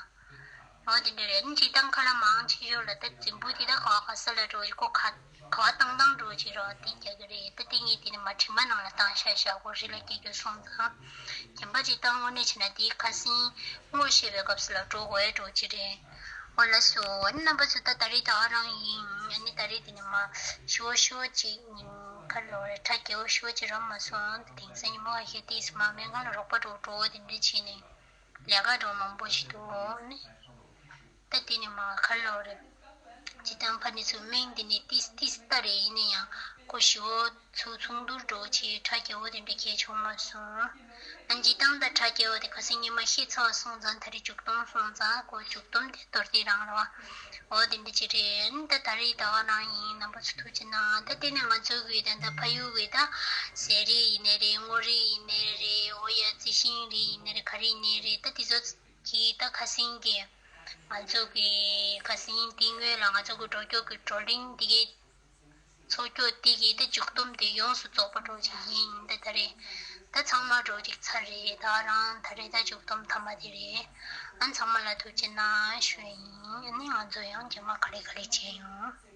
འོ་དེ་འདྲ་རེད། ཨ་ནི་སྤྱིར་བཏང་ཁ་ལག་མང་ཆེ་ཤོས་ལ་ད་རྫིང་བུ་དེ་ད་ག་བ་ག་ས་ལ་འགྲོ་ཞིག་ཁོ་ག་ག་བ་བཏང་བཏང་འགྲོ་ཞིག་ར་དེ་རྒྱག་གི་རེད། ད་དེ་ངས་དེ་ནི་མ་དྲི་མ་ནང་ལ་བཏང་ཤག་ཤག་ཁོ་རི་ལ་སྐྱེ་རྒྱུ་སོང་ཙང་། གཞན་པ་ཅིག་བཏང་དངོས་གནས་བྱས་ན་དེའི་ཁ་སེང་སྔོ་བཤད་པའི་སྐབས་སུ་ལ་འགྲོ་དགོས་འགྲོ་ཅི་རེད། འོ་ལགས་སོ། ཨ་ནི་རྣམ་པ་ཚོ་ད་ད་རེས་ད་ག་རང་ཡིན། ཨ་ནི་ད་རེས་དེ་ནི་མ་ཞུ་བ་ཞུ་བ་ཅིག་ཉིན་ཁ་ལོ་རེ་ཁྲ་རྒྱལ་བོ་ཞུ་བ་ཅིག་རག་མ་སོང་། དེང་སང་ཉི་མ་ཁ་ཤས་ཏིས་མ་སྨན་ཁང་ལ་རོགས་པ་འགྲོ་འགྲོ་དེ་འདྲ་བྱས་ནས་ལས་ཀ་འགྲོ་མང་པོ་ཞིག་འདུག་ཨ་ནི། ད་དེ་ནི་མ་ཁ་ལོ་རེ། ཇི་ལྟར་ཕ་ནི་ཚོ་སྨན་འདི་ནི་ཏིས་ཏིས་ལྟ་རེ་ཡིན་ན་ཡང་ཁོ་ཞུ་བ་ཚུ་ཚུང་དུར་འགྲོ་ཆེ་ཁྲ་རྒྱལ་བོ་དེ་འདྲ་གས་བྱུང་མ་སོང་། ཨ་ཇི་ལྟར་ད་ཁྲ་རྒྱལ་བོ་དེ་ཁ་སང་ཉི་མ་ཤི་ཚར་སོང་ཙང་ད་རེས་མཇུག་སྡོམ་སོང་ཙང་ཁོ་མཇུག་སྡོམ་དེ་མདོར་བསྡུས་རང་རེད་བ། འོ་དེ་འདྲ་ཅིག་རེད། ཨ་ནི་ད་ད་རེས་ད་ག་རང་ཡིན། རྣམ་པ་ཚོ་ཐུགས་རྗེ་གནང་། ད་དེ་ནས་ང་ཚོ་གི་ད་ད་ཕ་ཡུལ་གི་ད་ཟས་རིགས་ཡིན་ནའི་རེད། སྔོ་རིགས་ཡིན་ནའི་རེད། འོ་ཡ་རྩི་ཤིང་རིགས་ཡིན་ནའི་རེད། ག་རེ་ཡིན་ནའི་རེད། ད་དེ་ཚོ་གི་ད་ཁ་སང་གི་ང་ཚོ་གི་ཁ་སང་དེ་སྔོན་ལ་ང་ཚོ་གི་འགྲོ་སྐྱོད་ཀྱི་བགྲོ་གླེང་དེ་གའི་ཚོགས་སྐྱོད་དེ་གའི་ད་མཇུག་སྡོམ་དེ་ཡོངས་སུ་རྫོགས་པ་འགྲོ་ཅིག་ཡིན། ད་ད་རེས་ད་ཚང་མ་འགྲོ་ཅིག་ཚར་རེད། ད་རང་ད་རེས་ད་མཇུག་སྡོམ་མཐའ་མ་དེ་རེད། ཨ་ཚང་མ་ལ་ཐུགས་རྗེ་གནང་ཞུ་ཡ་ཡིན། ཨ་ནི་ང་ཚོ་ཡང་རྗེས་མ་ག་ལེ་ག་ལེ་བྱེད་ཡོང་།